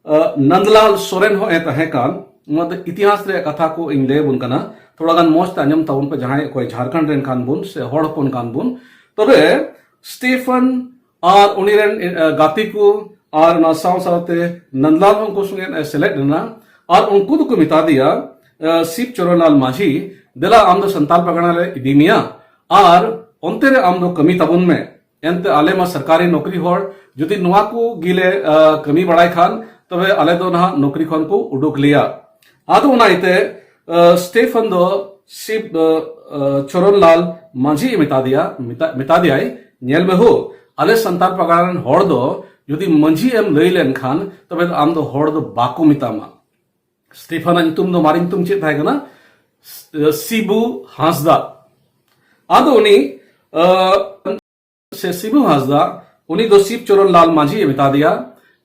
ᱟ, ᱱᱟᱱᱫᱞᱟᱞ ᱥᱚᱨᱮᱱ ᱦᱚᱸ ᱮ ᱛᱟᱦᱮᱸ ᱠᱟᱱ, ᱱᱚᱣᱟ ᱫᱚ ᱤᱛᱤᱦᱟᱥ ᱨᱮᱭᱟᱜ ᱠᱟᱛᱷᱟ ᱠᱚ ᱤᱧ ᱞᱟᱹᱭ ᱟᱵᱚᱱ ᱠᱟᱱᱟ᱾ ᱛᱷᱚᱲᱟ ᱜᱟᱱ ᱢᱚᱸᱡᱽ ᱛᱮ ᱟᱸᱡᱚᱢ ᱛᱟᱵᱚᱱ ᱯᱮ, ᱡᱟᱦᱟᱸᱭ ᱚᱠᱚᱭ ᱡᱷᱟᱲᱠᱷᱚᱸᱰ ᱨᱮᱱ ᱠᱟᱱ ᱵᱚᱱ ᱥᱮ ᱦᱚᱲ ᱦᱚᱯᱚᱱ ᱠᱟᱱ ᱵᱚᱱ᱾ ᱛᱚᱵᱮ ᱥᱴᱮᱯᱷᱟᱱ ᱟᱨ ᱩᱱᱤ ᱨᱮᱱ, ᱮ, ᱜᱟᱛᱮ ᱠᱚ ᱟᱨ ᱚᱱᱟ ᱥᱟᱶ ᱥᱟᱶᱛᱮ ᱱᱟᱱᱫᱞᱟᱞ ᱦᱚᱸ ᱩᱱᱠᱩ ᱥᱚᱸᱜᱮ ᱮ ᱥᱮᱞᱮᱫ ᱞᱮᱱᱟ᱾ ᱟᱨ ᱩᱱᱠᱩ ᱫᱚᱠᱚ ᱢᱮᱛᱟ ᱫᱮᱭᱟ, ᱮ, ᱥᱤᱵ ᱪᱚᱨᱚᱱ ᱞᱟᱞ ᱢᱟᱹᱡᱷᱤ, ᱫᱮᱞᱟ ᱟᱢ ᱫᱚ ᱥᱟᱱᱛᱟᱞ ᱯᱟᱨᱜᱟᱱᱟ ᱞᱮ ᱤᱫᱤ ᱢᱮᱭᱟ ᱟᱨ ᱚᱱᱛᱮ ᱨᱮ ᱟᱢ ᱫᱚ ᱠᱟᱹᱢᱤ ᱛᱟᱵᱚᱱ ᱢᱮ᱾ ᱮᱱᱛᱮ ᱟᱞᱮ ᱢᱟ ᱥᱚᱨᱠᱟᱨᱤ ᱱᱚᱠᱨᱤ ᱦᱚᱲ, ᱡᱩᱫᱤ ᱱᱚᱣᱟ ᱠᱚ ᱜᱮᱞᱮ, ᱟ, ᱠᱟᱹᱢᱤ ᱵᱟᱲᱟᱭ ᱠᱷᱟᱱ, ᱛᱚᱵᱮ ᱟᱞᱮ ᱫᱚ ᱱᱟᱦᱟᱜ ᱱᱚᱠᱨᱤ ᱠᱷᱚᱱ ᱠᱚ ᱩᱰᱩᱠ ᱞᱮᱭᱟ᱾ ᱟᱫᱚ ᱚᱱᱟ ᱤᱭᱟᱹᱛᱮ, ᱟ, ᱥᱴᱮᱯᱷᱟᱱ ᱫᱚ ᱥᱤᱵ, ᱟ, ᱟ, ᱪᱚᱨᱚᱱ ᱞᱟᱞ ᱢᱟᱹᱡᱷᱤ ᱢᱮᱛᱟ ᱫᱮᱭᱟ, ᱢᱮᱛᱟ, ᱢᱮᱛᱟ ᱫᱮᱭᱟᱭ, "ᱧᱮᱞ ᱢᱮ ᱦᱳ, ᱟᱞᱮ ᱥᱟᱱᱛᱟᱲ ᱯᱟᱨᱜᱟᱱᱟ ᱨᱮᱱ ᱦᱚᱲ ᱫᱚ ᱡᱩᱫᱤ ᱢᱟᱹᱡᱷᱤ ᱮᱢ ᱞᱟᱹᱭ ᱞᱮᱱᱠᱷᱟᱱ, ᱛᱚᱵᱮ ᱫᱚ ᱟᱢ ᱫᱚ ᱦᱚᱲ ᱫᱚ ᱵᱟᱠᱚ ᱢᱮᱛᱟᱢᱟ᱾ ᱥᱴᱤᱯᱷᱟᱱᱟᱜ ᱧᱩᱛᱩᱢ ᱫᱚ, ᱢᱟᱨᱮ ᱧᱩᱛᱩᱢ ᱪᱮᱫ ᱛᱟᱦᱮᱸ ᱠᱟᱱᱟ? ᱥ-, ᱥᱤᱵᱩ ᱦᱟᱸᱥᱫᱟ᱾ ᱟᱫᱚ ᱩᱱᱤ, ᱟ, ᱥᱮ ᱥᱤᱵᱩ ᱦᱟᱸᱥᱫᱟ, ᱩᱱᱤ ᱫᱚ ᱥᱤᱵ ᱪᱚᱨᱚᱱ ᱞᱟᱞ ᱢᱟᱹᱡᱷᱤᱭ ᱢᱮᱛᱟ ᱫᱮᱭᱟ,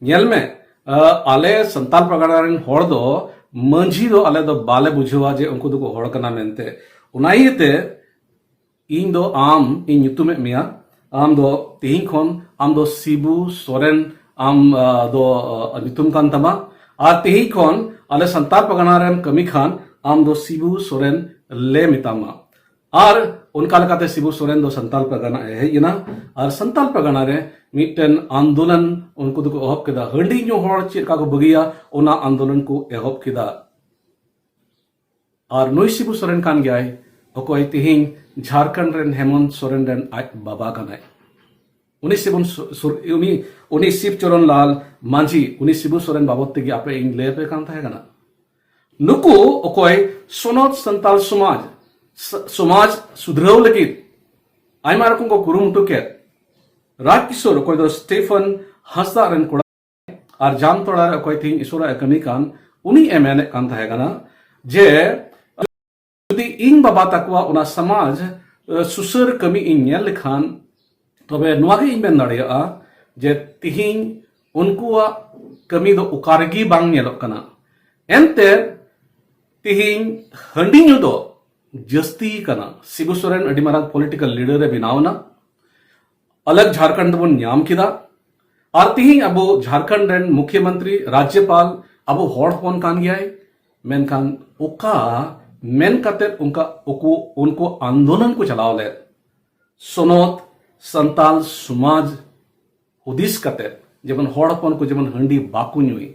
"ᱧᱮᱞ ᱢᱮ, ᱟ, ᱟᱞᱮ ᱥᱟᱱᱛᱟᱲ ᱯᱟᱨᱜᱟᱱᱟ ᱨᱮᱱ ᱦᱚᱲ ᱫᱚ ᱢᱟᱹᱡᱷᱤ ᱫᱚ ᱟᱞᱮ ᱫᱚ ᱵᱟᱞᱮ ᱵᱩᱡᱷᱟᱹᱣᱟ ᱡᱮ ᱩᱱᱠᱩ ᱫᱚᱠᱚ ᱦᱚᱲ ᱠᱟᱱᱟ ᱢᱮᱱᱛᱮ᱾ ᱚᱱᱟ ᱤᱭᱟᱹᱛᱮ ᱤᱧ ᱫᱚ ᱟᱢ ᱤᱧ ᱧᱩᱛᱩᱢᱮᱫ ᱢᱮᱭᱟ, ᱟᱢ ᱫᱚ ᱛᱮᱦᱮᱧ ᱠᱷᱚᱱ ᱟᱢ ᱫᱚ ᱥᱤᱵᱩ ᱥᱚᱨᱮᱱ ᱟᱢ, ᱟ, ᱫᱚ, ᱟ, ᱧᱩᱛᱩᱢ ᱠᱟᱱ ᱛᱟᱢᱟ᱾ ᱟᱨ ᱛᱮᱦᱮᱧ ᱠᱷᱚᱱ ᱟᱞᱮ ᱥᱟᱱᱛᱟᱲ ᱯᱟᱨᱜᱟᱱᱟ ᱨᱮᱢ ᱠᱟᱹᱢᱤ ᱠᱷᱟᱱ ᱟᱢ ᱫᱚ ᱥᱤᱵᱩ ᱥᱚᱨᱮᱱ ᱞᱮ ᱢᱮᱛᱟᱢᱟ᱾" ᱟᱨ ᱚᱱᱠᱟ ᱞᱮᱠᱟᱛᱮ ᱥᱤᱵᱩ ᱥᱚᱨᱮᱱ ᱫᱚ ᱥᱟᱱᱛᱟᱲ ᱯᱟᱨᱜᱟᱱᱟ ᱮ ᱦᱮᱡ ᱮᱱᱟ᱾ ᱟᱨ ᱥᱟᱱᱛᱟᱲ ᱯᱟᱨᱜᱟᱱᱟ ᱨᱮ ᱢᱤᱫᱴᱮᱱ ᱟᱱᱫᱳᱞᱚᱱ ᱩᱱᱠᱩ ᱫᱚᱠᱚ ᱮᱦᱚᱵ ᱠᱮᱫᱟ᱾ ᱦᱟᱺᱰᱤ ᱧᱩ ᱦᱚᱲ ᱪᱮᱫ ᱞᱮᱠᱟ ᱠᱚ ᱵᱟᱹᱜᱤᱭᱟ, ᱚᱱᱟ ᱟᱱᱫᱳᱞᱚᱱ ᱠᱚ ᱮᱦᱚᱵ ᱠᱮᱫᱟ᱾ ᱟᱨ ᱱᱩᱭ ᱥᱤᱵᱩ ᱥᱚᱨᱮᱱ ᱠᱟᱱ ᱜᱮᱭᱟᱭ, ᱚᱠᱚᱭ ᱛᱮᱦᱮᱧ ᱡᱷᱟᱲᱠᱷᱚᱸᱰ ᱨᱮᱱ ᱦᱮᱢᱚᱱᱛ ᱥᱚᱨᱮᱱ ᱨᱮᱱ ᱟᱡ ᱵᱟᱵᱟ ᱠᱟᱱᱟᱭ᱾ ᱩᱱᱤ ᱥᱤᱵᱩ ᱥᱚ-, ᱥᱚᱨ-, ᱩᱱᱤ, ᱩᱱᱤ ᱥᱤᱵ ᱪᱚᱨᱚᱱ ᱞᱟᱞ ᱢᱟᱹᱡᱷᱤ, ᱩᱱᱤ ᱥᱤᱵᱩ ᱥᱚᱨᱮᱱ ᱵᱟᱵᱚᱫ ᱛᱮᱜᱮ ᱟᱯᱮ ᱤᱧ ᱞᱟᱹᱭ ᱟᱯᱮ ᱠᱟᱱ ᱛᱟᱦᱮᱸ ᱠᱟᱱᱟ᱾ ᱱᱩᱠᱩ ᱚᱠᱚᱭ ᱥᱚᱱᱚᱛ ᱥᱟᱱᱛᱟᱞ ᱥᱚᱢᱟᱡᱽ, ᱥ-, ᱥᱚᱢᱟᱡᱽ ᱥᱩᱫᱷᱨᱟᱹᱣ ᱞᱟᱹᱜᱤᱫ ᱟᱭᱢᱟ ᱨᱚᱠᱚᱢ ᱠᱚ ᱠᱩᱨᱩᱢᱩᱴᱩ ᱠᱮᱫ᱾ ᱨᱟᱡᱽ ᱠᱤᱥᱳᱨ, ᱚᱠᱚᱭ ᱫᱚ ᱥᱴᱤᱯᱷᱟᱱ ᱦᱟᱸᱥᱫᱟ ᱨᱮᱱ ᱠᱚᱲᱟ, ᱟᱨ ᱡᱟᱢᱛᱚᱲᱟ ᱨᱮ ᱚᱠᱚᱭ ᱛᱮᱦᱮᱧ ᱤᱥᱚᱨᱟᱜ ᱮ ᱠᱟᱹᱢᱤ ᱠᱟᱱ, ᱩᱱᱤ ᱮ ᱢᱮᱱᱮᱫ ᱠᱟᱱ ᱛᱟᱦᱮᱸ ᱠᱟᱱᱟ ᱡᱮ ᱡᱩᱫᱤ ᱤᱧ ᱵᱟᱵᱟ ᱛᱟᱠᱚᱣᱟᱜ ᱚᱱᱟ ᱥᱚᱢᱟᱡᱽ, ᱮ, ᱥᱩᱥᱟᱹᱨ ᱠᱟᱹᱢᱤ ᱤᱧ ᱧᱮᱞ ᱞᱮᱠᱷᱟᱱ, ᱛᱚᱵᱮ ᱱᱚᱣᱟ ᱜᱮ ᱤᱧ ᱢᱮᱱ ᱫᱟᱲᱮᱭᱟᱜᱼᱟ ᱡᱮ ᱛᱤᱦᱤᱧ ᱩᱱᱠᱩᱣᱟᱜ ᱠᱟᱹᱢᱤ ᱫᱚ ᱚᱠᱟ ᱨᱮᱜᱮ ᱵᱟᱝ ᱧᱮᱞᱚᱜ ᱠᱟᱱᱟ᱾ ᱮᱱᱛᱮ ᱛᱤᱦᱤᱧ ᱦᱟᱺᱰᱤ ᱧᱩ ᱫᱚ ᱡᱟᱹᱥᱛᱤ ᱠᱟᱱᱟ᱾ ᱥᱤᱵᱩ ᱥᱚᱨᱮᱱ ᱟᱹᱰᱤ ᱢᱟᱨᱟᱝ ᱯᱚᱞᱤᱴᱤᱠᱟᱞ ᱞᱤᱰᱟᱨ ᱮ ᱵᱮᱱᱟᱣ ᱮᱱᱟ, ᱟᱞᱟᱜᱽ ᱡᱷᱟᱲᱠᱷᱚᱸᱰ ᱵᱚᱱ ᱧᱟᱢ ᱠᱮᱫᱟ᱾ ᱟᱨ ᱛᱤᱦᱤᱧ ᱟᱵᱚ ᱡᱷᱟᱲᱠᱷᱚᱸᱰ ᱨᱮᱱ ᱢᱩᱠᱷᱭᱟᱹᱢᱚᱱᱛᱨᱤ, ᱨᱟᱡᱽᱡᱚᱯᱟᱞ ᱟᱵᱚ ᱦᱚᱲ ᱦᱚᱯᱚᱱ ᱠᱟᱱ ᱜᱮᱭᱟᱭ, ᱢᱮᱱᱠᱷᱟᱱ ᱚᱠᱟ ᱢᱮᱱ ᱠᱟᱛᱮ ᱚᱱᱠᱟ ᱩᱠᱩ-, ᱩᱱᱠᱩ ᱟᱱᱫᱳᱞᱚᱱ ᱠᱚ ᱪᱟᱞᱟᱣ ᱞᱮᱫ, ᱥᱚᱱᱚᱛ ᱥᱟᱱᱛᱟᱞ ᱥᱚᱢᱟᱡᱽ ᱦᱩᱫᱤᱥ ᱠᱟᱛᱮ, ᱡᱮᱢᱚᱱ ᱦᱚᱲ ᱦᱚᱯᱚᱱ ᱠᱚ ᱡᱮᱢᱚᱱ ᱦᱟᱺᱰᱤ ᱵᱟᱠᱚ ᱧᱩᱭ,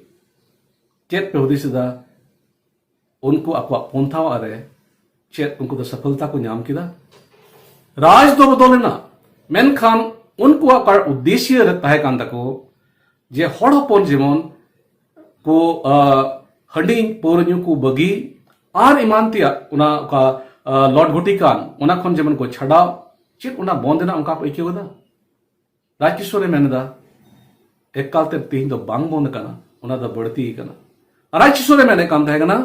ᱪᱮᱫ ᱯᱮ ᱦᱩᱫᱤᱥ ᱮᱫᱟ? ᱩᱱᱠᱩ ᱟᱠᱚᱣᱟᱜ ᱯᱚᱱᱛᱷᱟᱣᱟᱜ ᱨᱮ ᱪᱮᱫ ᱩᱱᱠᱩ ᱫᱚ ᱥᱚᱯᱷᱚᱞᱛᱟ ᱠᱚ ᱧᱟᱢ ᱠᱮᱫᱟ? ᱨᱟᱡᱽ ᱫᱚ ᱵᱚᱫᱚᱞ ᱮᱱᱟ, ᱢᱮᱱᱠᱷᱟᱱ ᱩᱱᱠᱩᱣᱟᱜ ᱚᱠᱟ ᱩᱫᱽᱫᱮᱥᱭᱚ ᱨᱮ ᱛᱟᱦᱮᱸ ᱠᱟᱱ ᱛᱟᱠᱚ ᱡᱮ ᱦᱚᱲ ᱦᱚᱯᱚᱱ ᱡᱮᱢᱚᱱ ᱠᱚ, ᱟ, ᱦᱟᱺᱰᱤ ᱯᱟᱹᱣᱨᱟᱹ ᱧᱩ ᱠᱚ ᱵᱟᱹᱜᱤ ᱟᱨ ᱮᱢᱟᱱ ᱛᱮᱭᱟᱜ ᱚᱱᱟ ᱚᱠᱟ, ᱟ, ᱞᱚᱴᱜᱷᱩᱴᱤ ᱠᱟᱱ, ᱚᱱᱟ ᱠᱷᱚᱱ ᱡᱮᱢᱚᱱ ᱠᱚ ᱪᱷᱟᱰᱟᱣ, ᱪᱮᱫ ᱚᱱᱟ ᱵᱚᱱᱫ ᱨᱮᱱᱟᱜ ᱚᱱᱠᱟ ᱠᱚ ᱟᱹᱭᱠᱟᱹᱣ ᱮᱫᱟ? ᱨᱟᱡᱽ ᱠᱤᱥᱳᱨ ᱮ ᱢᱮᱱ ᱮᱫᱟ, ᱮᱠᱟᱞ ᱛᱮ ᱛᱤᱦᱤᱧ ᱫᱚ ᱵᱟᱝ ᱵᱚᱱᱫ ᱟᱠᱟᱱᱟ, ᱚᱱᱟ ᱫᱚ ᱵᱟᱹᱲᱛᱤ ᱟᱠᱟᱱᱟ᱾ ᱟᱨ ᱟᱡ ᱥᱤᱥᱩ ᱨᱮ ᱢᱮᱱᱮᱫ ᱠᱟᱱ ᱛᱟᱦᱮᱸ ᱠᱟᱱᱟ,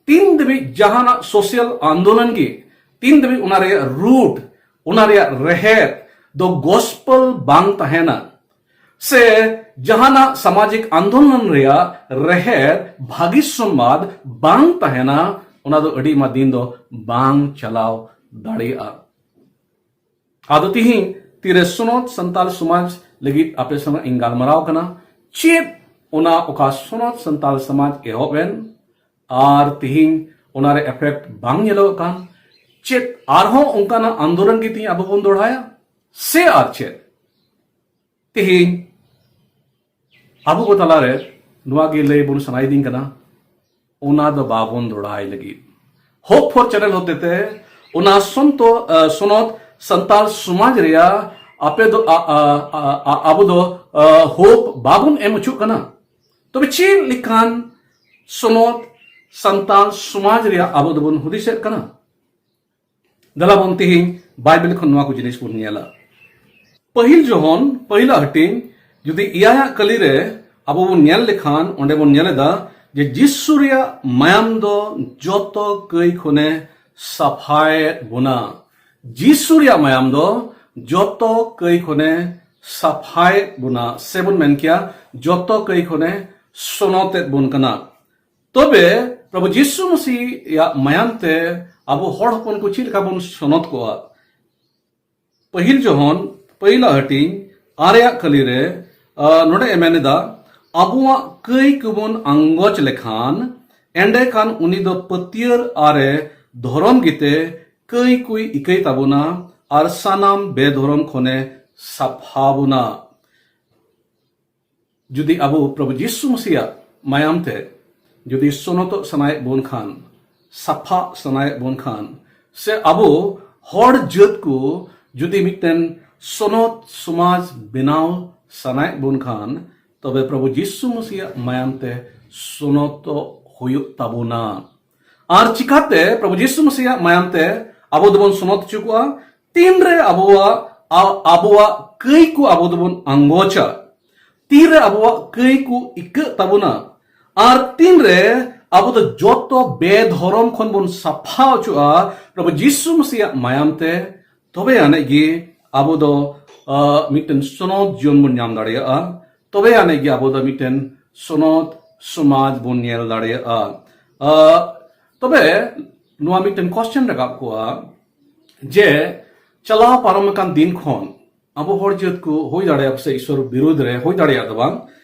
ᱛᱤᱱ ᱫᱷᱟᱹᱵᱤᱡ ᱡᱟᱦᱟᱱᱟᱜ ᱥᱳᱥᱤᱭᱟᱞ ᱟᱱᱫᱳᱞᱚᱱ ᱜᱮ, ᱛᱤᱱ ᱫᱷᱟᱹᱵᱤᱡ ᱚᱱᱟ ᱨᱮᱭᱟᱜ ᱨᱩᱴ, ᱚᱱᱟ ᱨᱮᱭᱟᱜ ᱨᱮᱦᱮᱫ ᱫᱚ ᱜᱚᱥᱯᱮᱞ ᱵᱟᱝ ᱛᱟᱦᱮᱱᱟ, ᱥᱮ ᱡᱟᱦᱟᱱᱟᱜ ᱥᱟᱢᱟᱡᱤᱠ ᱟᱱᱫᱳᱞᱚᱱ ᱨᱮᱭᱟᱜ ᱨᱮᱦᱮᱫ ᱵᱷᱟᱹᱜᱤ ᱥᱚᱢᱵᱟᱫ ᱵᱟᱝ ᱛᱟᱦᱮᱱᱟ, ᱚᱱᱟ ᱫᱚ ᱟᱹᱰᱤ ᱟᱭᱢᱟ ᱫᱤᱱ ᱫᱚ ᱵᱟᱝ ᱪᱟᱞᱟᱣ ᱫᱟᱲᱮᱭᱟᱜᱼᱟ᱾ ᱟᱫᱚ ᱛᱤᱦᱤᱧ ᱛᱤᱨᱮ ᱥᱚᱱᱚᱛ ᱥᱟᱱᱛᱟᱞ ᱥᱚᱢᱟᱡᱽ ᱞᱟᱹᱜᱤᱫ ᱟᱯᱮ ᱥᱟᱞᱟᱜ ᱤᱧ ᱜᱟᱞᱢᱟᱨᱟᱣ ᱠᱟᱱᱟ, ᱪᱮᱫ ᱚᱱᱟ ᱚᱠᱟ ᱥᱚᱱᱚᱛ ᱥᱟᱱᱛᱟᱞ ᱥᱚᱢᱟᱡᱽ ᱮᱦᱚᱵ ᱮᱱ ᱟᱨ ᱛᱤᱦᱤᱧ ᱚᱱᱟᱨᱮ ᱮᱯᱷᱮᱠᱴ ᱵᱟᱝ ᱧᱮᱞᱚᱜ ᱠᱟᱱ, ᱪᱮᱫ ᱟᱨᱦᱚᱸ ᱚᱱᱠᱟᱱᱟᱜ ᱟᱱᱫᱳᱞᱚᱱ ᱜᱮ ᱛᱤᱦᱤᱧ ᱟᱵᱚ ᱵᱚᱱ ᱫᱚᱦᱲᱟᱭᱟ ᱥᱮ ᱟᱨ ᱪᱮᱫ? ᱛᱤᱦᱤᱧ ᱟᱵᱚ ᱠᱚ ᱛᱟᱞᱟᱨᱮ ᱱᱚᱣᱟ ᱜᱮ ᱞᱟᱹᱭ ᱵᱚᱱ ᱥᱟᱱᱟᱭᱮᱫᱤᱧ ᱠᱟᱱᱟ, ᱚᱱᱟ ᱫᱚ ᱵᱟᱵᱚᱱ ᱫᱚᱲᱦᱟᱭ ᱞᱟᱹᱜᱤᱫ᱾ ᱦᱳᱯ ᱯᱷᱚᱨ ᱪᱮᱱᱮᱞ ᱦᱚᱛᱮᱛᱮ ᱚᱱᱟ ᱥᱚᱱᱛᱚ, ᱟ, ᱥᱚᱱᱚᱛ ᱥᱟᱱᱛᱟᱲ ᱥᱚᱢᱟᱡᱽ ᱨᱮᱭᱟᱜ ᱟᱯᱮ ᱫᱚ, ᱟ, ᱟ, ᱟ, ᱟ, ᱟᱵᱚ ᱫᱚ, ᱟ, ᱦᱳᱯ ᱵᱟᱵᱚᱱ ᱮᱢ ᱦᱚᱪᱚᱜ ᱠᱟᱱᱟ᱾ ᱛᱚᱵᱮ ᱪᱮᱫ ᱞᱮᱠᱟᱱ ᱥᱚᱱᱚᱛ ᱥᱟᱱᱛᱟᱲ ᱥᱚᱢᱟᱡᱽ ᱨᱮᱭᱟᱜ ᱟᱵᱚ ᱫᱚᱵᱚᱱ ᱦᱩᱫᱤᱥᱮᱫ ᱠᱟᱱᱟ? ᱫᱮᱞᱟ ᱵᱚᱱ ᱛᱤᱦᱤᱧ ᱵᱟᱭᱵᱮᱞ ᱠᱷᱚᱱ ᱱᱚᱣᱟ ᱠᱚ ᱡᱤᱱᱤᱥ ᱵᱚᱱ ᱧᱮᱞᱟ᱾ ᱯᱟᱹᱦᱤᱞ ᱡᱚᱦᱚᱱ, ᱯᱟᱹᱦᱤᱞᱟᱜ ᱦᱟᱹᱴᱤᱧ, ᱡᱩᱫᱤ ᱮᱭᱟᱭᱟᱜ ᱠᱟᱹᱞᱤ ᱨᱮ ᱟᱵᱚ ᱵᱚᱱ ᱧᱮᱞ ᱞᱮᱠᱷᱟᱱ, ᱚᱸᱰᱮ ᱵᱚᱱ ᱧᱮᱞ ᱮᱫᱟ ᱡᱮ ᱡᱤᱥᱩ ᱨᱮᱭᱟᱜ ᱢᱟᱭᱟᱢ ᱫᱚ ᱡᱚᱛᱚ ᱠᱟᱹᱭ ᱠᱷᱚᱱᱮ ᱥᱟᱯᱷᱟᱭᱮᱫ ᱵᱚᱱᱟ᱾ ᱡᱤᱥᱩ ᱨᱮᱭᱟᱜ ᱢᱟᱭᱟᱢ ᱫᱚ ᱡᱚᱛᱚ ᱠᱟᱹᱭ ᱠᱷᱚᱱᱮ ᱥᱟᱯᱷᱟᱭᱮᱫ ᱵᱚᱱᱟ, ᱥᱮᱵᱚᱱ ᱢᱮᱱ ᱠᱮᱭᱟ ᱡᱚᱛᱚ ᱠᱟᱹᱭ ᱠᱷᱚᱱᱮ ᱥᱚᱱᱚᱛᱮᱫ ᱵᱚᱱ ᱠᱟᱱᱟ᱾ ᱛᱚᱵᱮ ᱯᱨᱚᱵᱷᱩ ᱡᱤᱥᱩ ᱢᱟᱥᱤᱭᱟᱜ ᱢᱟᱭᱟᱢ ᱛᱮ ᱟᱵᱚ ᱦᱚᱲ ᱦᱚᱯᱚᱱ ᱠᱚ ᱪᱮᱫ ᱞᱮᱠᱟ ᱵᱚᱱ ᱥᱚᱱᱚᱛ ᱠᱚᱜᱼᱟ? ᱯᱟᱹᱦᱤᱞ ᱡᱚᱦᱚᱱ, ᱯᱟᱹᱦᱤᱞᱟᱜ ᱦᱟᱹᱴᱤᱧ, ᱟᱨᱮᱭᱟᱜ ᱠᱟᱹᱞᱤ ᱨᱮ, ᱟ, ᱱᱚᱰᱮ ᱮ ᱢᱮᱱ ᱮᱫᱟ, ᱟᱵᱚᱣᱟᱜ ᱠᱟᱹᱭ ᱠᱚᱵᱚᱱ ᱟᱸᱜᱚᱪ ᱞᱮᱠᱷᱟᱱ, ᱮᱸᱰᱮᱠᱷᱟᱱ ᱩᱱᱤ ᱫᱚ ᱯᱟᱹᱛᱭᱟᱹᱨ ᱟᱨᱮ ᱫᱷᱚᱨᱚᱢ ᱜᱮᱛᱮ ᱠᱟᱹᱭ ᱠᱚᱭ ᱤᱠᱟᱹᱭ ᱛᱟᱵᱚᱱᱟ ᱟᱨ ᱥᱟᱱᱟᱢ ᱵᱮᱫᱷᱚᱨᱚᱢ ᱠᱷᱚᱱᱮ ᱥᱟᱯᱷᱟ ᱵᱚᱱᱟ᱾ ᱡᱩᱫᱤ ᱟᱵᱚ ᱯᱨᱚᱵᱷᱩ ᱡᱤᱥᱩ ᱢᱟᱥᱤᱭᱟᱜ ᱢᱟᱭᱟᱢ ᱛᱮ ᱡᱩᱫᱤ ᱥᱚᱱᱚᱛᱚᱜ ᱥᱟᱱᱟᱭᱮᱫ ᱵᱚᱱ ᱠᱷᱟᱱ, ᱥᱟᱯᱷᱟᱜ ᱥᱟᱱᱟᱭᱮᱫ ᱵᱚᱱ ᱠᱷᱟᱱ, ᱥᱮ ᱟᱵᱚ ᱦᱚᱲ ᱡᱟᱹᱛ ᱠᱚ ᱡᱩᱫᱤ ᱢᱤᱫᱴᱮᱱ ᱥᱚᱱᱚᱛ ᱥᱚᱢᱟᱡᱽ ᱵᱮᱱᱟᱣ ᱥᱟᱱᱟᱭᱮᱫ ᱵᱚᱱ ᱠᱷᱟᱱ, ᱛᱚᱵᱮ ᱯᱨᱚᱵᱷᱩ ᱡᱤᱥᱩ ᱢᱟᱥᱤᱭᱟᱜ ᱢᱟᱭᱟᱢ ᱛᱮ ᱥᱚᱱᱚᱛᱚᱜ ᱦᱩᱭᱩᱜ ᱛᱟᱵᱚᱱᱟ᱾ ᱟᱨ ᱪᱤᱠᱟᱛᱮ ᱯᱨᱚᱵᱷᱩ ᱡᱤᱥᱩ ᱢᱟᱥᱤᱭᱟᱜ ᱢᱟᱭᱟᱢ ᱛᱮ ᱟᱵᱚ ᱫᱚᱵᱚᱱ ᱥᱚᱱᱚᱛ ᱦᱚᱪᱚ ᱠᱚᱣᱟ? ᱛᱤᱱᱨᱮ ᱟᱵᱚᱣᱟᱜ, ᱟ-, ᱟᱵᱚᱣᱟᱜ ᱠᱟᱹᱭ ᱠᱚ ᱟᱵᱚ ᱫᱚᱵᱚᱱ ᱟᱸᱜᱚᱪᱟ, ᱛᱤᱨᱮ ᱟᱵᱚᱣᱟᱜ ᱠᱟᱹᱭ ᱠᱚ ᱤᱠᱟᱹᱜ ᱛᱟᱵᱚᱱᱟ, ᱟᱨ ᱛᱤᱱᱨᱮ ᱟᱵᱚ ᱫᱚ ᱡᱚᱛᱚ ᱵᱮᱫᱷᱚᱨᱚᱢ ᱠᱷᱚᱱ ᱵᱚᱱ ᱥᱟᱯᱷᱟ ᱚᱪᱚᱜᱼᱟ ᱯᱨᱚᱵᱷᱩ ᱡᱤᱥᱩ ᱢᱟᱥᱤᱭᱟᱜ ᱢᱟᱭᱟᱢ ᱛᱮ, ᱛᱚᱵᱮ ᱟᱹᱱᱤᱡ ᱜᱮ ᱟᱵᱚ ᱫᱚ, ᱟ, ᱢᱤᱫᱴᱮᱱ ᱥᱚᱱᱚᱛ ᱡᱤᱭᱚᱱ ᱵᱚᱱ ᱧᱟᱢ ᱫᱟᱲᱮᱭᱟᱜᱼᱟ᱾ ᱛᱚᱵᱮ ᱟᱹᱱᱤᱡ ᱜᱮ ᱟᱵᱚ ᱫᱚ ᱢᱤᱫᱴᱮᱱ ᱥᱚᱱᱚᱛ ᱥᱚᱢᱟᱡᱽ ᱵᱚᱱ ᱧᱮᱞ ᱫᱟᱲᱮᱭᱟᱜᱼᱟ᱾ ᱟ, ᱛᱚᱵᱮ ᱱᱚᱣᱟ ᱢᱤᱫᱴᱮᱱ ᱠᱚᱥᱪᱮᱱ ᱨᱟᱠᱟᱵ ᱠᱚᱜᱼᱟ ᱡᱮ ᱪᱟᱞᱟᱣ ᱯᱟᱨᱚᱢ ᱟᱠᱟᱱ ᱫᱤᱱ ᱠᱷᱚᱱ ᱟᱵᱚ ᱦᱚᱲ ᱡᱟᱹᱛ ᱠᱚ ᱦᱩᱭ ᱫᱟᱲᱮᱭᱟᱜᱼᱟ ᱥᱮ ᱤᱥᱚᱨ ᱵᱤᱨᱩᱫᱽ ᱨᱮ ᱦᱩᱭ ᱫᱟᱲᱮᱭᱟᱜ ᱫᱚ ᱵᱟᱝ,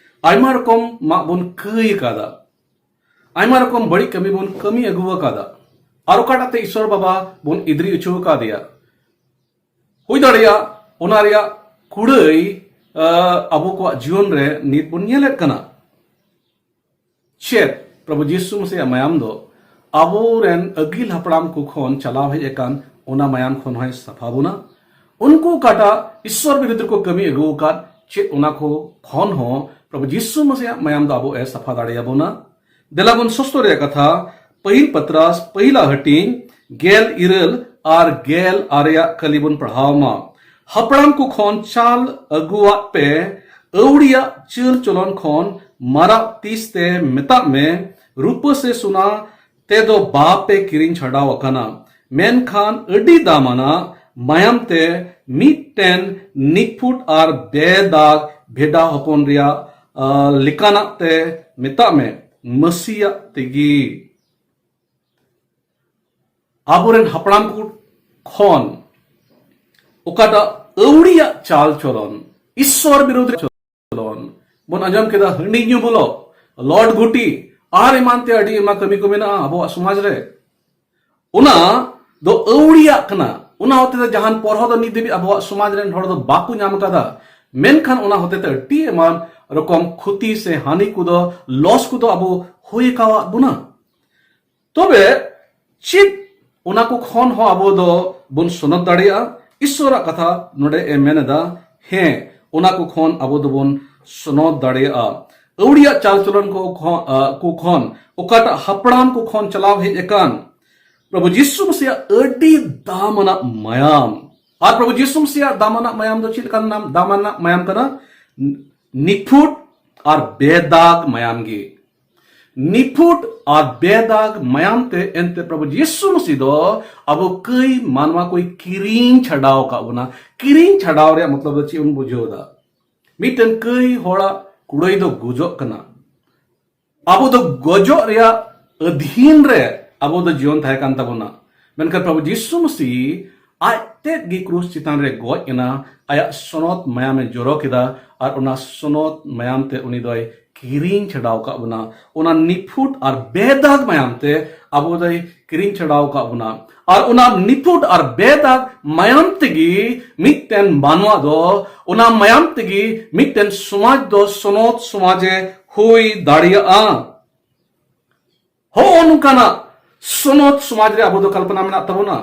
ᱟᱭᱢᱟ ᱨᱚᱠᱚᱢ ᱢᱟᱜ ᱵᱚᱱ ᱠᱟᱹᱭ ᱟᱠᱟᱫᱟ, ᱟᱭᱢᱟ ᱨᱚᱠᱚᱢ ᱵᱟᱹᱲᱤᱡ ᱠᱟᱹᱢᱤ ᱵᱚᱱ ᱠᱟᱹᱢᱤ ᱟᱹᱜᱩ ᱟᱠᱟᱫᱟ, ᱟᱨ ᱚᱠᱟᱴᱟᱜ ᱛᱮ ᱤᱥᱚᱨ ᱵᱟᱵᱟ ᱵᱚᱱ ᱤᱫᱨᱤ ᱦᱚᱪᱚ ᱟᱠᱟᱫᱮᱭᱟ᱾ ᱦᱩᱭ ᱫᱟᱲᱮᱭᱟᱜᱼᱟ ᱚᱱᱟ ᱨᱮᱭᱟᱜ ᱠᱩᱲᱟᱹᱭ, ᱟ, ᱟᱵᱚ ᱠᱚᱣᱟᱜ ᱡᱤᱭᱚᱱ ᱨᱮ ᱱᱤᱛ ᱵᱚᱱ ᱧᱮᱞᱮᱫ ᱠᱟᱱᱟ᱾ ᱪᱮᱫ ᱯᱨᱚᱵᱷᱩ ᱡᱤᱥᱩ ᱢᱟᱥᱤᱭᱟᱜ ᱢᱟᱭᱟᱢ ᱫᱚ ᱟᱵᱚᱨᱮᱱ ᱟᱹᱜᱤᱞ ᱦᱟᱯᱲᱟᱢ ᱠᱚ ᱠᱷᱚᱱ ᱪᱟᱞᱟᱣ ᱦᱮᱡ ᱟᱠᱟᱱ ᱚᱱᱟ ᱢᱟᱭᱟᱢ ᱠᱷᱚᱱ ᱦᱚᱸᱭ ᱥᱟᱯᱷᱟ ᱵᱚᱱᱟ? ᱩᱱᱠᱩ ᱚᱠᱟᱴᱟᱜ ᱤᱥᱚᱨ ᱵᱤᱨᱩᱫᱽ ᱨᱮᱠᱚ ᱠᱟᱹᱢᱤ ᱟᱹᱜᱩ ᱟᱠᱟᱫ, ᱪᱮᱫ ᱚᱱᱟ ᱠᱚ ᱠᱷᱚᱱ ᱦᱚᱸ ᱯᱨᱚᱵᱷᱩ ᱡᱤᱥᱩ ᱢᱟᱥᱤᱭᱟᱜ ᱢᱟᱭᱟᱢ ᱫᱚ ᱟᱵᱚ ᱮ ᱥᱟᱯᱷᱟ ᱫᱟᱲᱮᱭᱟᱵᱚᱱᱟ? ᱫᱮᱞᱟ ᱵᱚᱱ ᱥᱚᱥᱛᱚ ᱨᱮᱭᱟᱜ ᱠᱟᱛᱷᱟ, ᱯᱟᱹᱦᱤᱞ ᱯᱟᱛᱨᱟᱥ, ᱯᱟᱹᱦᱤᱞᱟ ᱦᱟᱹᱴᱤᱧ, ᱜᱮᱞ ᱤᱨᱟᱹᱞ ᱟᱨ ᱜᱮᱞ ᱟᱨᱮᱭᱟᱜ ᱠᱟᱹᱞᱤ ᱵᱚᱱ ᱯᱟᱲᱦᱟᱣ ᱢᱟ᱾ ᱦᱟᱯᱲᱟᱢ ᱠᱚ ᱠᱷᱚᱱ ᱪᱟᱞ ᱟᱹᱜᱩᱣᱟᱜ ᱯᱮ ᱟᱹᱣᱲᱤᱭᱟᱜ ᱪᱟᱹᱞ ᱪᱚᱞᱚᱱ ᱠᱷᱚᱱ ᱢᱟᱨᱟᱜ ᱛᱤᱥ ᱛᱮ ᱢᱮᱛᱟᱜ ᱢᱮ, ᱨᱩᱯᱟᱹ ᱥᱮ ᱥᱳᱱᱟ ᱛᱮᱫᱚ ᱵᱟᱯᱮ ᱠᱤᱨᱤᱧ ᱪᱷᱟᱰᱟᱣ ᱟᱠᱟᱱᱟ, ᱢᱮᱱᱠᱷᱟᱱ ᱟᱹᱰᱤ ᱫᱟᱢᱟᱱᱟᱜ ᱢᱟᱭᱟᱢ ᱛᱮ ᱢᱤᱫᱴᱮᱱ ᱱᱤᱯᱷᱩᱴ ᱟᱨ ᱵᱮᱫᱟᱜᱽ ᱵᱷᱮᱰᱟ ᱦᱚᱯᱚᱱ ᱨᱮᱭᱟᱜ, ᱟ, ᱞᱮᱠᱟᱱᱟᱜ ᱛᱮ ᱢᱮᱛᱟᱜ ᱢᱮ, ᱢᱟᱹᱥᱤᱭᱟᱜ ᱛᱮᱜᱮ᱾ ᱟᱵᱚᱨᱮᱱ ᱦᱟᱯᱲᱟᱢ ᱠᱚ ᱠᱷᱚᱱ ᱚᱠᱟᱴᱟᱜ ᱟᱹᱣᱲᱤᱭᱟᱜ ᱪᱟᱞ ᱪᱚᱞᱚᱱ, ᱤᱥᱥᱚᱨ ᱵᱤᱨᱳᱫᱷᱤ ᱪᱚᱞᱚᱱ ᱵᱚᱱ ᱟᱸᱡᱚᱢ ᱠᱮᱫᱟ, ᱦᱟᱺᱰᱤ ᱧᱩ ᱵᱚᱞᱚ, ᱞᱚᱴ ᱜᱷᱩᱴᱤ, ᱟᱨ ᱮᱢᱟᱱ ᱛᱮ ᱟᱹᱰᱤ ᱟᱭᱢᱟ ᱠᱟᱹᱢᱤ ᱠᱚ ᱢᱮᱱᱟᱜᱼᱟ ᱟᱵᱚᱣᱟᱜ ᱥᱚᱢᱟᱡᱽ ᱨᱮ᱾ ᱚᱱᱟ ᱫᱚ ᱟᱹᱣᱲᱤᱭᱟᱜ ᱠᱟᱱᱟ᱾ ᱚᱱᱟ ᱦᱚᱛᱮ ᱛᱮ ᱡᱟᱦᱟᱱ ᱯᱚᱨᱦᱚ ᱫᱚ ᱱᱤᱛ ᱫᱷᱟᱹᱵᱤᱡ ᱟᱵᱚᱣᱟᱜ ᱥᱚᱢᱟᱡᱽ ᱨᱮᱱ ᱦᱚᱲ ᱫᱚ ᱵᱟᱠᱚ ᱧᱟᱢ ᱟᱠᱟᱫᱟ᱾ ᱢᱮᱱᱠᱷᱟᱱ ᱚᱱᱟ ᱦᱚᱛᱮ ᱛᱮ ᱟᱹᱰᱤ ᱮᱢᱟᱱ ᱨᱚᱠᱚᱢ ᱠᱷᱚᱛᱤ ᱥᱮ ᱦᱟᱹᱱᱤ ᱠᱚᱫᱚ, ᱞᱚᱥ ᱠᱚᱫᱚ ᱟᱵᱚ ᱦᱩᱭ ᱟᱠᱟᱣᱟᱫ ᱵᱚᱱᱟ᱾ ᱛᱚᱵᱮ ᱪᱮᱫ ᱚᱱᱟ ᱠᱚ ᱠᱷᱚᱱ ᱦᱚᱸ ᱟᱵᱚ ᱫᱚ ᱵᱚᱱ ᱥᱚᱱᱚᱛ ᱫᱟᱲᱮᱭᱟᱜᱼᱟ? ᱤᱥᱥᱚᱨᱟᱜ ᱠᱟᱛᱷᱟ ᱱᱚᱰᱮ ᱮ ᱢᱮᱱ ᱮᱫᱟ, ᱦᱮᱸ, ᱚᱱᱟ ᱠᱚ ᱠᱷᱚᱱ ᱟᱵᱚ ᱫᱚᱵᱚᱱ ᱥᱚᱱᱚᱛ ᱫᱟᱲᱮᱭᱟᱜᱼᱟ᱾ ᱟᱹᱣᱲᱤᱭᱟᱜ ᱪᱟᱞ ᱪᱚᱞᱚᱱ ᱠᱚ ᱠᱷᱚᱱ, ᱟ, ᱠᱚ ᱠᱷᱚᱱ, ᱚᱠᱟᱴᱟᱜ ᱦᱟᱯᱲᱟᱢ ᱠᱚ ᱠᱷᱚᱱ ᱪᱟᱞᱟᱣ ᱦᱮᱡ ᱟᱠᱟᱱ ᱯᱨᱚᱵᱷᱩ ᱡᱤᱥᱩ ᱢᱟᱥᱤᱭᱟᱜ ᱟᱹᱰᱤ ᱫᱟᱢ ᱟᱱᱟᱜ ᱢᱟᱭᱟᱢ᱾ ᱟᱨ ᱯᱨᱚᱵᱷᱩ ᱡᱤᱥᱩ ᱢᱟᱥᱤᱭᱟᱜ ᱫᱟᱢ ᱟᱱᱟᱜ ᱢᱟᱭᱟᱢ ᱫᱚ ᱪᱮᱫ ᱞᱮᱠᱟᱱ ᱱᱟᱢ-, ᱫᱟᱢ ᱟᱱᱟᱜ ᱢᱟᱭᱟᱢ ᱠᱟᱱᱟ? ᱱᱤᱯᱷᱩᱴ ᱟᱨ ᱵᱮᱫᱟᱜᱽ ᱢᱟᱭᱟᱢ ᱜᱮ᱾ ᱱᱤᱯᱷᱩᱴ ᱟᱨ ᱵᱮᱫᱟᱜᱽ ᱢᱟᱭᱟᱢ ᱛᱮ ᱮᱱᱛᱮ ᱯᱨᱚᱵᱷᱩ ᱡᱤᱥᱩ ᱢᱟᱹᱥᱤ ᱫᱚ ᱟᱵᱚ ᱠᱟᱹᱭ ᱢᱟᱱᱣᱟ ᱠᱚᱭ ᱠᱤᱨᱤᱧ ᱪᱷᱟᱰᱟᱣ ᱟᱠᱟᱫ ᱵᱚᱱᱟ᱾ ᱠᱤᱨᱤᱧ ᱪᱷᱟᱰᱟᱣ ᱨᱮᱭᱟᱜ ᱢᱚᱛᱞᱚᱵ ᱫᱚ ᱪᱮᱫ ᱵᱚᱱ ᱵᱩᱡᱷᱟᱹᱣ ᱮᱫᱟ? ᱢᱤᱫᱴᱮᱱ ᱠᱟᱹᱭ ᱦᱚᱲᱟᱜ ᱠᱩᱲᱟᱹᱭ ᱫᱚ ᱜᱚᱡᱚᱜ ᱠᱟᱱᱟ᱾ ᱟᱵᱚ ᱫᱚ ᱜᱚᱡᱚᱜ ᱨᱮᱭᱟᱜ ᱟᱹᱫᱷᱤᱱ ᱨᱮ ᱟᱵᱚ ᱫᱚ ᱡᱤᱭᱚᱱ ᱛᱟᱦᱮᱸ ᱠᱟᱱ ᱛᱟᱵᱚᱱᱟ, ᱢᱮᱱᱠᱷᱟᱱ ᱯᱨᱚᱵᱷᱩ ᱡᱤᱥᱩ ᱢᱟᱹᱥᱤ ᱟᱡ ᱛᱮᱫ ᱜᱮ ᱠᱨᱩᱥ ᱪᱮᱛᱟᱱ ᱨᱮ ᱜᱚᱡ ᱮᱱᱟ, ᱟᱭᱟᱜ ᱥᱚᱱᱚᱛ ᱢᱟᱭᱟᱢᱮ ᱡᱚᱨᱚ ᱠᱮᱫᱟ, ᱟᱨ ᱚᱱᱟ ᱥᱚᱱᱚᱛ ᱢᱟᱭᱟᱢ ᱛᱮ ᱩᱱᱤ ᱫᱚᱭ ᱠᱤᱨᱤᱧ ᱪᱷᱟᱰᱟᱣ ᱟᱠᱟᱫ ᱵᱚᱱᱟ᱾ ᱚᱱᱟ ᱱᱤᱯᱷᱩᱴ ᱟᱨ ᱵᱮᱫᱟᱜᱽ ᱢᱟᱭᱟᱢ ᱛᱮ ᱟᱵᱚ ᱫᱚᱭ ᱠᱤᱨᱤᱧ ᱪᱷᱟᱰᱟᱣ ᱟᱠᱟᱫ ᱵᱚᱱᱟ᱾ ᱟᱨ ᱚᱱᱟ ᱱᱤᱯᱷᱩᱴ ᱟᱨ ᱵᱮᱫᱟᱜᱽ ᱢᱟᱭᱟᱢ ᱛᱮᱜᱮ ᱢᱤᱫᱴᱮᱱ ᱢᱟᱱᱣᱟ ᱫᱚ, ᱚᱱᱟ ᱢᱟᱭᱟᱢ ᱛᱮᱜᱮ ᱢᱤᱫᱴᱮᱱ ᱥᱚᱢᱟᱡᱽ ᱫᱚ ᱥᱚᱱᱚᱛ ᱥᱚᱢᱟᱡᱮ ᱦᱩᱭ ᱫᱟᱲᱮᱭᱟᱜᱼᱟ᱾ ᱦᱚᱸᱜᱼᱚ ᱱᱚᱝᱠᱟᱱᱟᱜ ᱥᱚᱱᱚᱛ ᱥᱚᱢᱟᱡᱽ ᱨᱮ ᱟᱵᱚ ᱫᱚ ᱠᱚᱞᱯᱚᱱᱟ ᱢᱮᱱᱟᱜ ᱛᱟᱵᱚᱱᱟ᱾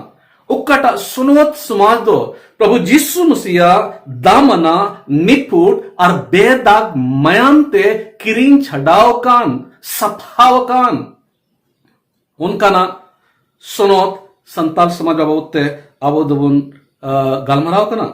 ᱚᱠᱟᱴᱟᱜ ᱥᱚᱱᱚᱛ ᱥᱚᱢᱟᱡᱽ ᱫᱚ ᱯᱨᱚᱵᱷᱩ ᱡᱤᱥᱩ ᱢᱟᱹᱥᱤᱭᱟᱜ ᱫᱟᱢᱟᱱᱟ, ᱱᱤᱯᱷᱩᱴ ᱟᱨ ᱵᱮᱫᱟᱜᱽ ᱢᱟᱭᱟᱢ ᱛᱮ ᱠᱤᱨᱤᱧ ᱪᱷᱟᱰᱟᱣ ᱟᱠᱟᱱ, ᱥᱟᱯᱷᱟᱣ ᱟᱠᱟᱱ, ᱚᱱᱠᱟᱱᱟᱜ ᱥᱚᱱᱚᱛ ᱥᱟᱱᱛᱟᱲ ᱥᱚᱢᱟᱡᱽ ᱵᱟᱵᱚᱫ ᱛᱮ ᱟᱵᱚ ᱫᱚᱵᱚᱱ, ᱟ, ᱜᱟᱞᱢᱟᱨᱟᱣ ᱠᱟᱱᱟ᱾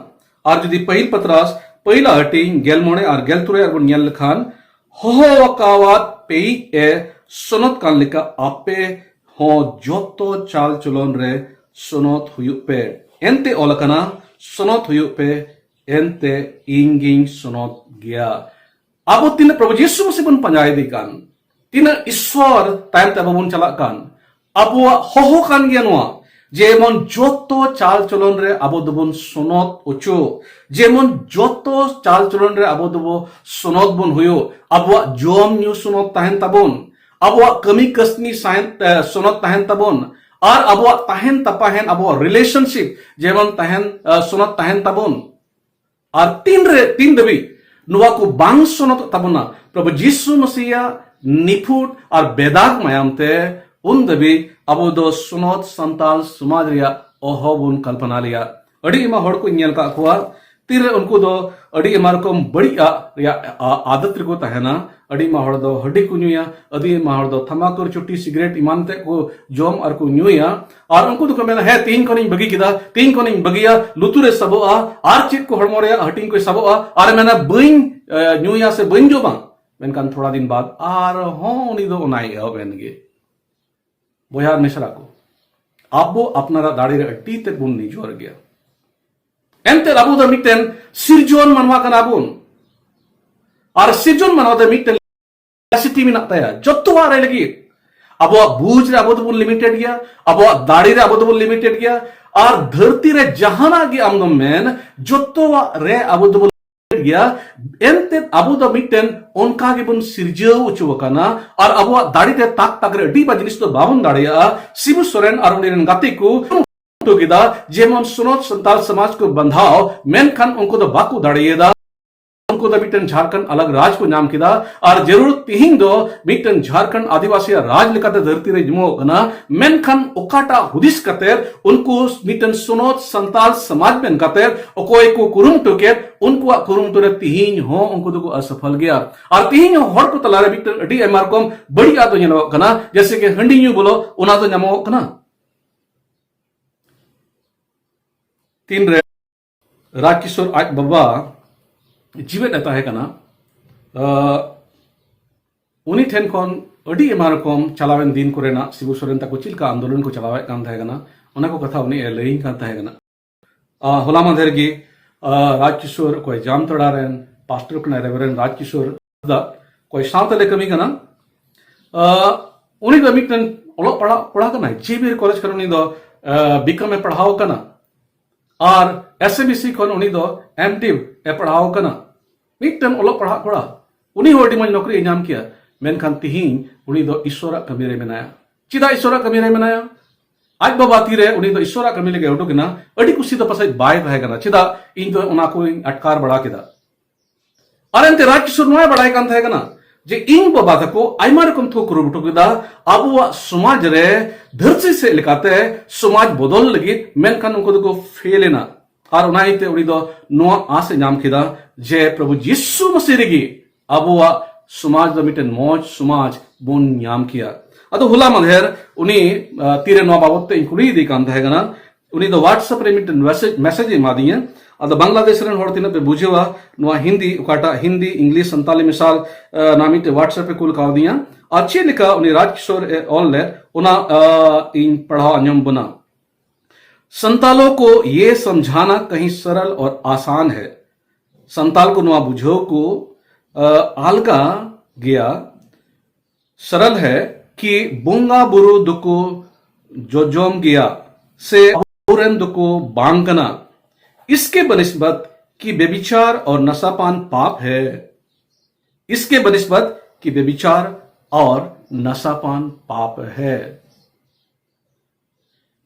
ᱟᱨ ᱡᱩᱫᱤ ᱯᱟᱹᱦᱤᱞ ᱯᱟᱛᱨᱟᱥ ᱯᱟᱹᱦᱤᱞᱟ ᱦᱟᱹᱴᱤᱧ ᱜᱮᱞ ᱢᱚᱬᱮ ᱟᱨ ᱜᱮᱞ ᱛᱩᱨᱩᱭ ᱟᱨ ᱵᱚᱱ ᱧᱮᱞ ᱞᱮᱠᱷᱟᱱ, ᱦᱚᱦᱚ ᱟᱠᱟᱣᱟᱫ ᱯᱮᱭᱤᱡ ᱮ ᱥᱚᱱᱚᱛ ᱠᱟᱱ ᱞᱮᱠᱟ ᱟᱯᱮ ᱦᱚᱸ ᱡᱚᱛᱚ ᱪᱟᱞ ᱪᱚᱞᱚᱱ ᱨᱮ ᱥᱚᱱᱚᱛ ᱦᱩᱭᱩᱜ ᱯᱮ᱾ ᱮᱱᱛᱮ ᱚᱞ ᱟᱠᱟᱱᱟ, ᱥᱚᱱᱚᱛ ᱦᱩᱭᱩᱜ ᱯᱮ, ᱮᱱᱛᱮ ᱤᱧ ᱜᱤᱧ ᱥᱚᱱᱚᱛ ᱜᱮᱭᱟ᱾ ᱟᱵᱚ ᱛᱤᱱᱟᱹᱜ ᱯᱨᱚᱵᱷᱩ ᱡᱤᱥᱩ ᱢᱟᱹᱥᱤ ᱵᱚᱱ ᱯᱟᱸᱡᱟᱭᱮᱫᱮ ᱠᱟᱱ, ᱛᱤᱱᱟᱹᱜ ᱤᱥᱣᱚᱨ ᱛᱟᱭᱚᱢ ᱛᱮ ᱟᱵᱚ ᱵᱚᱱ ᱪᱟᱞᱟᱜ ᱠᱟᱱ, ᱟᱵᱚᱣᱟᱜ ᱦᱚᱦᱚ ᱠᱟᱱ ᱜᱮᱭᱟ ᱱᱚᱣᱟ, ᱡᱮᱢᱚᱱ ᱡᱚᱛᱚ ᱪᱟᱞ ᱪᱚᱞᱚᱱ ᱨᱮ ᱟᱵᱚ ᱫᱚᱵᱚᱱ ᱥᱚᱱᱚᱛ ᱚᱪᱚ, ᱡᱮᱢᱚᱱ ᱡᱚᱛᱚ ᱪᱟᱞ ᱪᱚᱞᱚᱱ ᱨᱮ ᱟᱵᱚ ᱫᱚᱵᱚ ᱥᱚᱱᱚᱛ ᱵᱚᱱ ᱦᱩᱭᱩᱜ, ᱟᱵᱚᱣᱟᱜ ᱡᱚᱢ ᱧᱩ ᱥᱚᱱᱚᱛ ᱛᱟᱦᱮᱱ ᱛᱟᱵᱚᱱ, ᱟᱵᱚᱣᱟᱜ ᱠᱟᱹᱢᱤ ᱠᱟᱹᱥᱱᱤ ᱥᱟᱦᱮᱱ, ᱮ, ᱥᱚᱱᱚᱛ ᱛᱟᱦᱮᱱ ᱛᱟᱵᱚᱱ, ᱟᱨ ᱟᱵᱚᱣᱟᱜ ᱛᱟᱦᱮᱱ ᱛᱟᱯᱟᱦᱮᱱ, ᱟᱵᱚᱣᱟᱜ ᱨᱤᱞᱮᱥᱚᱱᱥᱤᱯ ᱡᱮᱢᱚᱱ ᱛᱟᱦᱮᱱ, ᱮ, ᱥᱚᱱᱚᱛ ᱛᱟᱦᱮᱱ ᱛᱟᱵᱚᱱ᱾ ᱟᱨ ᱛᱤᱱ ᱨᱮ, ᱛᱤᱱ ᱫᱷᱟᱹᱵᱤᱡ ᱱᱚᱣᱟ ᱠᱚ ᱵᱟᱝ ᱥᱚᱱᱚᱛᱚᱜ ᱛᱟᱵᱚᱱᱟ ᱯᱨᱚᱵᱷᱩ ᱡᱤᱥᱩ ᱢᱟᱹᱥᱤᱭᱟᱜ ᱱᱤᱯᱷᱩᱴ ᱟᱨ ᱵᱮᱫᱟᱜᱽ ᱢᱟᱭᱟᱢ ᱛᱮ, ᱩᱱ ᱫᱷᱟᱹᱵᱤᱡ ᱟᱵᱚ ᱫᱚ ᱥᱚᱱᱚᱛ ᱥᱟᱱᱛᱟᱞ ᱥᱚᱢᱟᱡᱽ ᱨᱮᱭᱟᱜ ᱚᱦᱚ ᱵᱚᱱ ᱠᱚᱞᱯᱚᱱᱟ ᱞᱮᱭᱟ᱾ ᱟᱹᱰᱤ ᱟᱭᱢᱟ ᱦᱚᱲ ᱠᱚᱧ ᱧᱮᱞ ᱟᱠᱟᱫ ᱠᱚᱣᱟ, ᱛᱤᱨᱮ ᱩᱱᱠᱩ ᱫᱚ ᱟᱹᱰᱤ ᱟᱭᱢᱟ ᱨᱚᱠᱚᱢ ᱵᱟᱹᱲᱤᱡ ᱟᱜ ᱨᱮᱭᱟᱜ ᱟ-, ᱟᱫᱚᱛ ᱨᱮᱠᱚ ᱛᱟᱦᱮᱱᱟ᱾ ᱟᱹᱰᱤ ᱟᱭᱢᱟ ᱦᱚᱲ ᱫᱚ ᱦᱟᱺᱰᱤ ᱠᱚ ᱧᱩᱭᱟ, ᱟᱹᱰᱤ ᱟᱭᱢᱟ ᱦᱚᱲ ᱫᱚ ᱛᱷᱟᱢᱟᱠᱩᱨ, ᱪᱩᱴᱤ, ᱥᱤᱜᱨᱮᱴ ᱮᱢᱟᱱ ᱛᱮ ᱠᱚ ᱡᱚᱢ ᱟᱨ ᱠᱚ ᱧᱩᱭᱟ᱾ ᱟᱨ ᱩᱱᱠᱩ ᱫᱚᱠᱚ ᱢᱮᱱᱟ, "ᱦᱮᱸ, ᱛᱤᱦᱤᱧ ᱠᱷᱚᱱᱤᱧ ᱵᱟᱹᱜᱤ ᱠᱮᱫᱟ, ᱛᱤᱦᱤᱧ ᱠᱷᱚᱱᱤᱧ ᱵᱟᱹᱜᱤᱭᱟ", ᱞᱩᱛᱩᱨ ᱮ ᱥᱟᱵᱚᱜᱼᱟ, ᱟᱨ ᱪᱮᱫ ᱠᱚ ᱦᱚᱲᱢᱚ ᱨᱮᱭᱟᱜ ᱦᱟᱹᱴᱤᱧ ᱠᱚᱭ ᱥᱟᱵᱚᱜᱼᱟ, ᱟᱨ ᱮ ᱢᱮᱱᱟ, "ᱵᱟᱹᱧ, ᱮ, ᱧᱩᱭᱟ ᱥᱮ ᱵᱟᱹᱧ ᱡᱚᱢᱟ", ᱢᱮᱱᱠᱷᱟᱱ ᱛᱷᱚᱲᱟ ᱫᱤᱱ ᱵᱟᱫ ᱟᱨᱦᱚᱸ ᱩᱱᱤ ᱫᱚ ᱚᱱᱟᱭ ᱮᱦᱚᱵ ᱮᱱ ᱜᱮ᱾ ᱵᱚᱭᱦᱟ ᱟᱨ ᱢᱤᱥᱨᱟ ᱠᱚ, ᱟᱵᱚ ᱟᱯᱱᱟᱨᱟᱜ ᱫᱟᱲᱮ ᱨᱮ ᱟᱹᱰᱤ ᱛᱮᱫ ᱵᱚᱱ ᱱᱤᱡᱚᱨ ᱜᱮᱭᱟ᱾ ᱮᱱᱛᱮᱫ ᱟᱵᱚ ᱫᱚ ᱢᱤᱫᱴᱮᱱ ᱥᱤᱨᱡᱚᱱ ᱢᱟᱱᱣᱟ ᱠᱟᱱᱟ ᱵᱚᱱ᱾ ᱟᱨ ᱥᱤᱨᱡᱚᱱ ᱢᱟᱱᱣᱟ ᱫᱚ ᱢᱤᱫᱴᱮᱱ capacity ᱢᱮᱱᱟᱜ ᱛᱟᱭᱟ ᱡᱚᱛᱚᱣᱟᱜ ᱨᱮ ᱞᱟᱹᱜᱤᱫ᱾ ᱟᱵᱚᱣᱟᱜ ᱵᱩᱡᱽ ᱨᱮ ᱟᱵᱚ ᱫᱚᱵᱚᱱ limited ᱜᱮᱭᱟ, ᱟᱵᱚᱣᱟᱜ ᱫᱟᱲᱮ ᱨᱮ ᱟᱵᱚ ᱫᱚᱵᱚᱱ limited ᱜᱮᱭᱟ, ᱟᱨ ᱫᱷᱟᱹᱨᱛᱤ ᱨᱮ ᱡᱟᱦᱟᱱᱟᱜ ᱜᱮ ᱟᱢ ᱫᱚᱢ ᱢᱮᱱ, ᱡᱚᱛᱚᱣᱟᱜ ᱨᱮ ᱟᱵᱚ ᱫᱚᱵᱚᱱ limited ᱜᱮᱭᱟ᱾ ᱮᱱᱛᱮᱫ ᱟᱵᱚ ᱫᱚ ᱢᱤᱫᱴᱮᱱ ᱚᱱᱠᱟ ᱜᱮᱵᱚᱱ ᱥᱤᱨᱡᱟᱹᱣ ᱦᱚᱪᱚ ᱟᱠᱟᱱᱟ, ᱟᱨ ᱟᱵᱚᱣᱟᱜ ᱫᱟᱲᱮ ᱛᱮ ᱛᱟᱠ ᱛᱟᱠ ᱨᱮ ᱟᱹᱰᱤ ᱵᱟᱡ ᱡᱤᱱᱤᱥ ᱫᱚ ᱵᱟᱵᱚᱱ ᱫᱟᱲᱮᱭᱟᱜᱼᱟ᱾ ᱥᱤᱵᱩ ᱥᱚᱨᱮᱱ ᱟᱨ ᱩᱱᱤ ᱨᱮᱱ ᱜᱟᱛᱮ ᱠᱚ ᱠᱩᱨᱩᱢᱩᱴᱩ ᱠᱮᱫᱟ, ᱡᱮᱢᱚᱱ ᱥᱚᱱᱚᱛ ᱥᱟᱱᱛᱟᱞ ᱥᱚᱢᱟᱡᱽ ᱠᱚ ᱵᱟᱸᱫᱷᱟᱣ, ᱢᱮᱱᱠᱷᱟᱱ ᱩᱱᱠᱩ ᱫᱚ ᱵᱟᱠᱚ ᱫᱟᱲᱮᱭᱟᱫᱟ᱾ ᱩᱱᱠᱩ ᱫᱚ ᱢᱤᱫᱴᱮᱱ ᱡᱷᱟᱲᱠᱷᱚᱸᱰ ᱟᱞᱟᱜᱽ ᱨᱟᱡᱽ ᱠᱚ ᱧᱟᱢ ᱠᱮᱫᱟ, ᱟᱨ ᱡᱟᱹᱨᱩᱲ ᱛᱤᱦᱤᱧ ᱫᱚ ᱢᱤᱫᱴᱮᱱ ᱡᱷᱟᱲᱠᱷᱚᱸᱰ ᱟᱹᱫᱤᱵᱟᱹᱥᱤᱭᱟᱜ ᱨᱟᱡᱽ ᱞᱮᱠᱟᱛᱮ ᱫᱷᱟᱹᱨᱛᱤ ᱨᱮ ᱧᱩᱢᱚᱜ ᱠᱟᱱᱟ᱾ ᱢᱮᱱᱠᱷᱟᱱ ᱚᱠᱟᱴᱟᱜ ᱦᱩᱫᱤᱥ ᱠᱟᱛᱮ ᱩᱱᱠᱩ ᱢᱤᱫᱴᱮᱱ ᱥᱚᱱᱚᱛ ᱥᱟᱱᱛᱟᱞ ᱥᱚᱢᱟᱡᱽ ᱢᱮᱱ ᱠᱟᱛᱮ ᱚᱠᱚᱭ ᱠᱚ ᱠᱩᱨᱩᱢᱩᱴᱩ ᱠᱮᱫ, ᱩᱱᱠᱩᱣᱟᱜ ᱠᱩᱨᱩᱢᱩᱴᱩ ᱨᱮ ᱛᱤᱦᱤᱧ ᱦᱚᱸ ᱩᱱᱠᱩ ᱫᱚᱠᱚ ᱚᱥᱚᱯᱷᱚᱞ ᱜᱮᱭᱟ᱾ ᱟᱨ ᱛᱤᱦᱤᱧ ᱦᱚᱸ ᱦᱚᱲ ᱠᱚ ᱛᱟᱞᱟᱨᱮ ᱢᱤᱫᱴᱮᱱ ᱟᱹᱰᱤ ᱟᱭᱢᱟ ᱨᱚᱠᱚᱢ ᱵᱟᱹᱲᱤᱡ ᱟᱜ ᱫᱚ ᱧᱮᱞᱚᱜᱚᱜ ᱠᱟᱱᱟ, ᱡᱮᱭᱥᱮ ᱠᱤ ᱦᱟᱺᱰᱤ ᱧᱩ ᱵᱚᱞᱚ, ᱚᱱᱟ ᱫᱚ ᱧᱟᱢᱚᱜᱚᱜ ᱠᱟᱱᱟ᱾ ᱛᱤᱱᱨᱮ ᱨᱟᱡᱽ ᱠᱤᱥᱳᱨ ᱟᱡ ᱵᱟᱵᱟ ᱡᱤᱣᱮᱫ ᱮ ᱛᱟᱦᱮᱸ ᱠᱟᱱᱟ, ᱟᱸ, ᱩᱱᱤ ᱴᱷᱮᱱ ᱠᱷᱚᱱ ᱟᱹᱰᱤ ᱟᱭᱢᱟ ᱨᱚᱠᱚᱢ ᱪᱟᱞᱟᱣᱮᱱ ᱫᱤᱱ ᱠᱚᱨᱮᱱᱟᱜ ᱥᱤᱵᱩ ᱥᱚᱨᱮᱱ ᱛᱟᱠᱚ ᱪᱮᱫ ᱞᱮᱠᱟ ᱟᱱᱫᱳᱞᱚᱱ ᱠᱚ ᱪᱟᱞᱟᱣᱮᱫ ᱠᱟᱱ ᱛᱟᱦᱮᱸ ᱠᱟᱱᱟ, ᱚᱱᱟ ᱠᱚ ᱠᱟᱛᱷᱟ ᱩᱱᱤ ᱮ ᱞᱟᱹᱭᱟᱹᱧ ᱠᱟᱱ ᱛᱟᱦᱮᱸ ᱠᱟᱱᱟ᱾ ᱟᱸ, ᱦᱚᱞᱟ ᱢᱟᱫᱷᱮᱨ ᱜᱮ, ᱟᱸ, ᱨᱟᱡᱽ ᱠᱤᱥᱳᱨ, ᱚᱠᱚᱭ ᱡᱟᱢᱛᱟᱲᱟ ᱨᱮᱱ ᱯᱟᱥᱴᱚᱨ ᱠᱟᱱᱟᱭ, ᱨᱮᱵᱷᱟᱨᱮᱱᱰ ᱨᱟᱡᱽ ᱠᱤᱥᱳᱨ ᱫᱟ, ᱚᱠᱚᱭ ᱥᱟᱶᱛᱟ ᱞᱮ ᱠᱟᱹᱢᱤ ᱠᱟᱱᱟ, ᱟᱸ, ᱩᱱᱤ ᱫᱚ ᱢᱤᱫᱴᱮᱱ ᱚᱞᱚᱜ ᱯᱟᱲᱦᱟᱜ ᱠᱚᱲᱟ ᱠᱟᱱᱟᱭ, ᱡᱮ ᱵᱤ ᱟᱨ ᱠᱚᱞᱮᱡᱽ ᱠᱷᱚᱱ ᱩᱱᱤ ᱫᱚ, ᱟᱸ, ᱵᱤ ᱠᱚᱢ ᱮ ᱯᱟᱲᱦᱟᱣ ᱠᱟᱱᱟ᱾ ᱟᱨ ᱮᱥ ᱮᱢ ᱵᱤ ᱥᱤ ᱠᱷᱚᱱ ᱩᱱᱤ ᱫᱚ ᱮᱢ ᱰᱤ ᱮ ᱯᱟᱲᱦᱟᱣ ᱠᱟᱱᱟ᱾ ᱢᱤᱫᱴᱮᱱ ᱚᱞᱚᱜ ᱯᱟᱲᱦᱟᱜ ᱠᱚᱲᱟ, ᱩᱱᱤ ᱦᱚᱸ ᱟᱹᱰᱤ ᱢᱚᱡᱽ ᱱᱚᱠᱨᱤ ᱮ ᱧᱟᱢ ᱠᱮᱭᱟ, ᱢᱮᱱᱠᱷᱟᱱ ᱛᱤᱦᱤᱧ ᱩᱱᱤ ᱫᱚ ᱤᱥᱥᱚᱨᱟᱜ ᱠᱟᱹᱢᱤ ᱨᱮ ᱢᱮᱱᱟᱭᱟ᱾ ᱪᱮᱫᱟᱜ ᱤᱥᱥᱚᱨᱟᱜ ᱠᱟᱹᱢᱤ ᱨᱮ ᱢᱮᱱᱟᱭᱟ? ᱟᱡ ᱵᱟᱵᱟ ᱛᱤᱨᱮ ᱩᱱᱤ ᱫᱚ ᱤᱥᱥᱚᱨᱟᱜ ᱠᱟᱹᱢᱤ ᱞᱟᱹᱜᱤᱫ ᱩᱰᱩᱠ ᱮᱱᱟ, ᱟᱹᱰᱤ ᱠᱩᱥᱤ ᱫᱚ ᱯᱟᱥᱮᱡ ᱵᱟᱭ ᱛᱟᱦᱮᱸ ᱠᱟᱱᱟ᱾ ᱪᱮᱫᱟᱜ? ᱤᱧ ᱫᱚ ᱚᱱᱟ ᱠᱚᱧ ᱟᱴᱠᱟᱨ ᱵᱟᱲᱟ ᱠᱮᱫᱟ᱾ ᱟᱨ ᱮᱱᱛᱮ ᱨᱟᱡᱽ ᱠᱤᱥᱳᱨ ᱱᱚᱣᱟᱭ ᱵᱟᱲᱟᱭ ᱠᱟᱱ ᱛᱟᱦᱮᱸ ᱠᱟᱱᱟ ᱡᱮ ᱤᱧ ᱵᱟᱵᱟ ᱛᱟᱠᱚ ᱟᱭᱢᱟ ᱨᱚᱠᱚᱢ ᱛᱮᱠᱚ ᱠᱩᱨᱩᱢᱩᱴᱩ ᱠᱮᱫᱟ ᱟᱵᱚᱣᱟᱜ ᱥᱚᱢᱟᱡᱽ ᱨᱮ ᱫᱷᱟᱹᱨᱛᱤ ᱥᱮᱫ ᱞᱮᱠᱟᱛᱮ ᱥᱚᱢᱟᱡᱽ ᱵᱚᱫᱚᱞ ᱞᱟᱹᱜᱤᱫ, ᱢᱮᱱᱠᱷᱟᱱ ᱩᱱᱠᱩ ᱫᱚᱠᱚ ᱯᱷᱮᱞ ᱮᱱᱟ᱾ ᱟᱨ ᱚᱱᱟ ᱤᱭᱟᱹᱛᱮ ᱩᱱᱤ ᱫᱚ ᱱᱚᱣᱟ ᱟᱸᱥ ᱮ ᱧᱟᱢ ᱠᱮᱫᱟ ᱡᱮ ᱯᱨᱚᱵᱷᱩ ᱡᱤᱥᱩ ᱢᱟᱹᱥᱤ ᱨᱮᱜᱮ ᱟᱵᱚᱣᱟᱜ ᱥᱚᱢᱟᱡᱽ ᱫᱚ ᱢᱤᱫᱴᱮᱱ ᱢᱚᱡᱽ ᱥᱚᱢᱟᱡᱽ ᱵᱚᱱ ᱧᱟᱢ ᱠᱮᱭᱟ᱾ ᱟᱫᱚ ᱦᱚᱞᱟ ᱢᱟᱫᱷᱮᱨ ᱩᱱᱤ, ᱟᱸ, ᱛᱤᱨᱮ ᱱᱚᱣᱟ ᱵᱟᱵᱚᱛ ᱛᱮ ᱤᱧ ᱠᱩᱞᱤᱭᱮᱫᱮ ᱠᱟᱱ ᱛᱟᱦᱮᱸ ᱠᱟᱱᱟ, ᱩᱱᱤ ᱫᱚ WhatsApp ᱨᱮ ᱢᱤᱫᱴᱮᱱ ᱢᱮᱥᱮᱡᱽ, ᱢᱮᱥᱮᱡᱽ ᱮ ᱮᱢᱟᱫᱤᱧᱟ᱾ ᱟᱫᱚ ᱵᱟᱝᱞᱟᱫᱮᱥ ᱨᱮᱱ ᱦᱚᱲ ᱛᱤᱱᱟᱹᱜ ᱯᱮ ᱵᱩᱡᱷᱟᱹᱣᱟ ᱱᱚᱣᱟ ᱦᱤᱱᱫᱤ, ᱚᱠᱟᱴᱟᱜ ᱦᱤᱱᱫᱤ, ᱤᱝᱞᱤᱥ, ᱥᱟᱱᱛᱟᱞᱤ ᱢᱮᱥᱟᱞ, ᱟᱸ, ᱱᱚᱣᱟ ᱢᱤᱫᱴᱮᱱ WhatsApp ᱮ ᱠᱩᱞ ᱠᱟᱣᱫᱤᱧᱟ᱾ ᱟᱨ ᱪᱮᱫ ᱞᱮᱠᱟ ᱩᱱᱤ ᱨᱟᱡᱽ ᱠᱤᱥᱳᱨ ᱮ ᱚᱞ ᱞᱮᱫ, ᱚᱱᱟ, ᱟᱸ, ᱤᱧ ᱯᱟᱲᱦᱟᱣ ᱟᱸᱡᱚᱢ ᱵᱚᱱᱟ᱾ संतालों को ये समझाना कहीं सरल और आसान है। संताल को ᱱᱚᱣᱟ ᱵᱩᱡᱷᱟᱹᱣ ᱠᱚ, ᱟᱸ, ᱟᱞᱜᱟ ᱜᱮᱭᱟ, ᱥᱚᱨᱚᱞ ᱦᱮ, ᱠᱤ ᱵᱚᱸᱜᱟ ᱵᱩᱨᱩ ᱫᱚᱠᱚ ᱡᱚᱡᱚᱢ ᱜᱮᱭᱟ ᱥᱮ ᱟᱵᱚᱨᱮᱱ ᱫᱚᱠᱚ ᱵᱟᱝ ᱠᱟᱱᱟ᱾ इसके बनिस्बत कि व्यभिचार और नशापान पाप है। इसके बनिस्बत कि व्यभिचार और नशापान पाप है।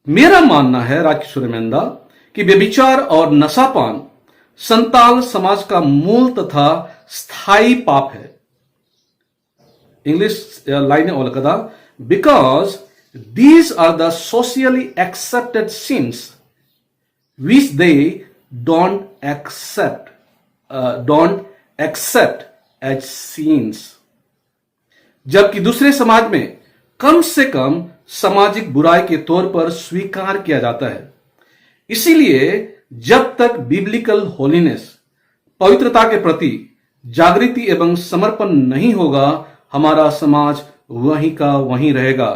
मेरा मानना है, राजकिशोर मेंदा, कि व्यभिचार और नशापान संताल समाज का मूल तथा स्थायी पाप है। English, uh, line ᱚᱞ ᱠᱟᱫᱟ, because these are the socially accepted sins which they don't accept, uh, don't accept as sins। जबकि दूसरे समाज में कम से कम सामाजिक बुराई के तौर पर स्वीकार किया जाता है। इसीलिए जब तक बिब्लिकल होलीनेस, पवित्रता के प्रति जागृति एवं समर्पण नहीं होगा, हमारा समाज वहीं का वहीं रहेगा।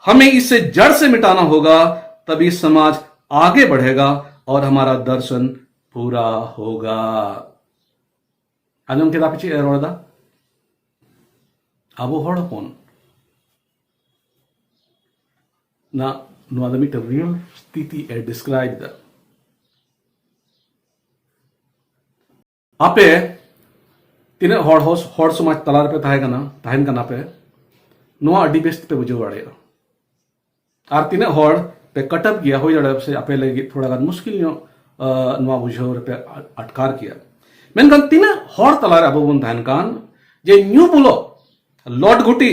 हमें इसे जड़ से मिटाना होगा, तभी समाज आगे बढ़ेगा और हमारा दर्शन पूरा होगा। ᱟᱸᱡᱚᱢ ᱠᱮᱫᱟ ᱯᱮ ᱪᱮᱫ ᱮ ᱨᱚᱲ ᱮᱫᱟ? ᱟᱵᱚ ᱦᱚᱲ ᱦᱚᱯᱚᱱ ᱱᱟ, ᱱᱚᱣᱟ ᱫᱚ ᱢᱤᱫᱴᱮᱱ ᱨᱤᱭᱮᱞ ᱥᱛᱷᱤᱛᱤ ᱮ ᱰᱤᱥᱠᱨᱟᱭᱤᱵ ᱮᱫᱟ᱾ ᱟᱯᱮ ᱛᱤᱱᱟᱹᱜ ᱦᱚᱲ, ᱦᱚᱲ, ᱦᱚᱲ ᱥᱚᱢᱟᱡᱽ ᱛᱟᱞᱟ ᱨᱮᱯᱮ ᱛᱟᱦᱮᱸ ᱠᱟᱱᱟ, ᱛᱟᱦᱮᱱ ᱠᱟᱱᱟ ᱯᱮ, ᱱᱚᱣᱟ ᱟᱹᱰᱤ ᱵᱮᱥ ᱛᱮᱯᱮ ᱵᱩᱡᱷᱟᱹᱣ ᱫᱟᱲᱮᱭᱟᱜᱼᱟ᱾ ᱟᱨ ᱛᱤᱱᱟᱹᱜ ᱦᱚᱲ ᱯᱮ ᱠᱟᱴᱟᱯ ᱜᱮᱭᱟ, ᱦᱩᱭ ᱫᱟᱲᱮᱭᱟᱜᱼᱟ ᱥᱮ ᱟᱯᱮ ᱞᱟᱹᱜᱤᱫ ᱛᱷᱚᱲᱟ ᱜᱟᱱ ᱢᱩᱥᱠᱤᱞ ᱧᱚᱜ, ᱟ, ᱱᱚᱣᱟ ᱵᱩᱡᱷᱟᱹᱣ ᱨᱮᱯᱮ ᱟ-, ᱟᱴᱠᱟᱨ ᱜᱮᱭᱟ᱾ ᱢᱮᱱᱠᱷᱟᱱ ᱛᱤᱱᱟᱹᱜ ᱦᱚᱲ ᱛᱟᱞᱟᱨᱮ ᱟᱵᱚ ᱵᱚᱱ ᱛᱟᱦᱮᱱ ᱠᱟᱱ, ᱡᱮ ᱧᱩ ᱵᱩᱞᱚᱜ, ᱞᱚᱴ ᱜᱷᱩᱴᱤ,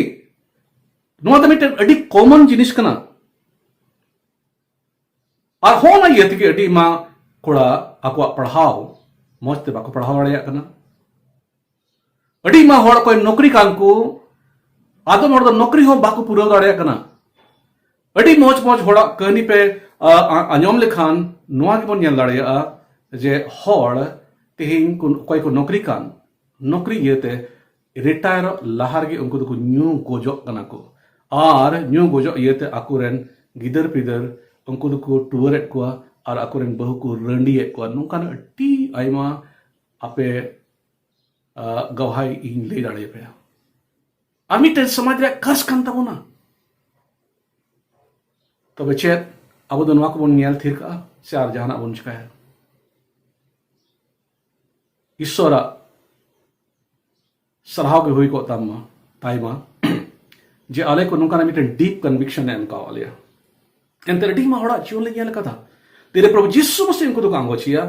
ᱱᱚᱣᱟ ᱫᱚ ᱢᱤᱫᱴᱮᱱ ᱟᱹᱰᱤ ᱠᱚᱢᱚᱱ ᱡᱤᱱᱤᱥ ᱠᱟᱱᱟ᱾ ᱟᱨ ᱦᱚᱸ ᱚᱱᱟ ᱤᱭᱟᱹ ᱛᱮᱜᱮ ᱟᱹᱰᱤ ᱢᱟ ᱠᱚᱲᱟ ᱟᱠᱚᱣᱟᱜ ᱯᱟᱲᱦᱟᱣ ᱢᱚᱡᱽ ᱛᱮ ᱵᱟᱠᱚ ᱯᱟᱲᱦᱟᱣ ᱫᱟᱲᱮᱭᱟᱜ ᱠᱟᱱᱟ᱾ ᱟᱹᱰᱤ ᱢᱟ ᱦᱚᱲ ᱚᱠᱚᱭ ᱱᱚᱠᱨᱤ ᱠᱟᱱ ᱠᱚ, ᱟᱫᱚᱢ ᱦᱚᱲ ᱫᱚ ᱱᱚᱠᱨᱤ ᱦᱚᱸ ᱵᱟᱠᱚ ᱯᱩᱨᱟᱹᱣ ᱫᱟᱲᱮᱭᱟᱜ ᱠᱟᱱᱟ᱾ ᱟᱹᱰᱤ ᱢᱚᱡᱽ ᱢᱚᱡᱽ ᱦᱚᱲᱟᱜ ᱠᱟᱹᱦᱱᱤ ᱯᱮ, ᱟ, ᱟ, ᱟᱸᱡᱚᱢ ᱞᱮᱠᱷᱟᱱ ᱱᱚᱣᱟ ᱜᱮᱵᱚᱱ ᱧᱮᱞ ᱫᱟᱲᱮᱭᱟᱜᱼᱟ ᱡᱮ ᱦᱚᱲ ᱛᱮᱦᱮᱧ ᱠᱚ, ᱚᱠᱚᱭ ᱠᱚ ᱱᱚᱠᱨᱤ ᱠᱟᱱ, ᱱᱚᱠᱨᱤ ᱤᱭᱟᱹᱛᱮ ᱨᱤᱴᱟᱭᱟᱨᱚᱜ ᱞᱟᱦᱟ ᱨᱮᱜᱮ ᱩᱱᱠᱩ ᱫᱚᱠᱚ ᱧᱩ ᱜᱚᱡᱚᱜ ᱠᱟᱱᱟ ᱠᱚ᱾ ᱟᱨ ᱧᱩ ᱜᱚᱡᱚᱜ ᱤᱭᱟᱹᱛᱮ ᱟᱠᱚᱨᱮᱱ ᱜᱤᱫᱟᱹᱨ ᱯᱤᱫᱟᱹᱨ ᱩᱱᱠᱩ ᱫᱚᱠᱚ ᱴᱩᱣᱟᱹᱨᱮᱫ ᱠᱚᱣᱟ ᱟᱨ ᱟᱠᱚᱨᱮᱱ ᱵᱟᱹᱦᱩ ᱠᱚ ᱨᱟᱺᱰᱤᱭᱮᱫ ᱠᱚᱣᱟ᱾ ᱱᱚᱝᱠᱟᱱ ᱟᱹᱰᱤ ᱟᱭᱢᱟ ᱟᱯᱮ, ᱟ, ᱜᱟᱶᱦᱟᱭ ᱤᱧ ᱞᱟᱹᱭ ᱫᱟᱲᱮᱭᱟᱯᱮᱭᱟ᱾ ᱟᱨ ᱢᱤᱫᱴᱮᱱ ᱥᱚᱢᱟᱡᱽ ᱨᱮᱭᱟᱜ ᱠᱟᱨᱥ ᱠᱟᱱ ᱛᱟᱵᱚᱱᱟ᱾ ᱛᱚᱵᱮ ᱪᱮᱫ ᱟᱵᱚ ᱫᱚ ᱱᱚᱣᱟ ᱠᱚᱵᱚᱱ ᱧᱮᱞ ᱛᱷᱤᱨ ᱠᱟᱜᱼᱟ ᱥᱮ ᱟᱨ ᱡᱟᱦᱟᱱᱟᱜ ᱵᱚᱱ ᱪᱤᱠᱟᱹᱭᱟ? ᱤᱥᱥᱚᱨᱟᱜ ᱥᱟᱨᱦᱟᱣ ᱜᱮ ᱦᱩᱭ ᱠᱚᱜ ᱛᱟᱢ ᱢᱟ, ᱛᱟᱭ ᱢᱟ, ᱡᱮ ᱟᱞᱮ ᱠᱚ ᱱᱚᱝᱠᱟᱱᱟᱜ ᱢᱤᱫᱴᱮᱱ ᱰᱤᱯ ᱠᱚᱱᱵᱷᱤᱠᱥᱚᱱ ᱮ ᱮᱢ ᱠᱟᱣᱟᱫ ᱞᱮᱭᱟ᱾ ᱮᱱᱛᱮ ᱟᱹᱰᱤ ᱢᱟ ᱦᱚᱲᱟᱜ ᱡᱤᱭᱚᱱ ᱞᱮ ᱧᱮᱞ ᱟᱠᱟᱫᱟ᱾ ᱛᱤᱨᱮ ᱯᱨᱚᱵᱷᱩ ᱡᱤᱥᱩ ᱢᱟᱥᱤ ᱩᱱᱠᱩ ᱫᱚᱠᱚ ᱟᱸᱜᱚᱪᱮᱭᱟ,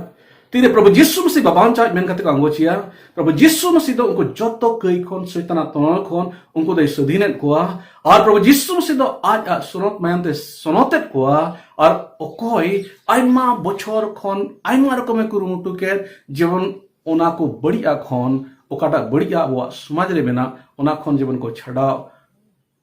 ᱛᱤᱨᱮ ᱯᱨᱚᱵᱷᱩ ᱡᱤᱥᱩ ᱢᱟᱥᱤ ᱵᱟᱵᱟᱧ ᱪᱟᱞᱟᱜ ᱢᱮᱱ ᱠᱟᱛᱮ ᱠᱚ ᱟᱸᱜᱚᱪᱮᱭᱟ, ᱯᱨᱚᱵᱷᱩ ᱡᱤᱥᱩ ᱢᱟᱥᱤ ᱫᱚ ᱩᱱᱠᱩ ᱡᱚᱛᱚ ᱠᱟᱹᱭ ᱠᱷᱚᱱ, ᱥᱚᱭᱛᱟᱱᱟᱜ ᱛᱚᱱᱚᱞ ᱠᱷᱚᱱ ᱩᱱᱠᱩ ᱫᱚᱭ ᱥᱟᱹᱫᱷᱤᱱᱮᱫ ᱠᱚᱣᱟ᱾ ᱟᱨ ᱯᱨᱚᱵᱷᱩ ᱡᱤᱥᱩ ᱢᱟᱥᱤ ᱫᱚ ᱟᱡ ᱟᱜ ᱥᱚᱱᱚᱛ ᱢᱟᱭᱟᱢ ᱛᱮ ᱥᱚᱱᱚᱛᱮᱫ ᱠᱚᱣᱟ᱾ ᱟᱨ ᱚᱠᱚᱭ ᱟᱭᱢᱟ ᱵᱚᱪᱷᱚᱨ ᱠᱷᱚᱱ ᱟᱭᱢᱟ ᱨᱚᱠᱚᱢᱮ ᱠᱩᱨᱩᱢᱩᱴᱩ ᱠᱮᱫ, ᱡᱮᱢᱚᱱ ᱚᱱᱟ ᱠᱚ ᱵᱟᱹᱲᱤᱡ ᱟᱜ ᱠᱷᱚᱱ, ᱚᱠᱟᱴᱟᱜ ᱵᱟᱹᱲᱤᱡ ᱟᱜ ᱟᱵᱚᱣᱟᱜ ᱥᱚᱢᱟᱡᱽ ᱨᱮ ᱢᱮᱱᱟᱜ, ᱚᱱᱟ ᱠᱷᱚᱱ ᱡᱮᱢᱚᱱ ᱠᱚ ᱪᱷᱟᱰᱟᱣ,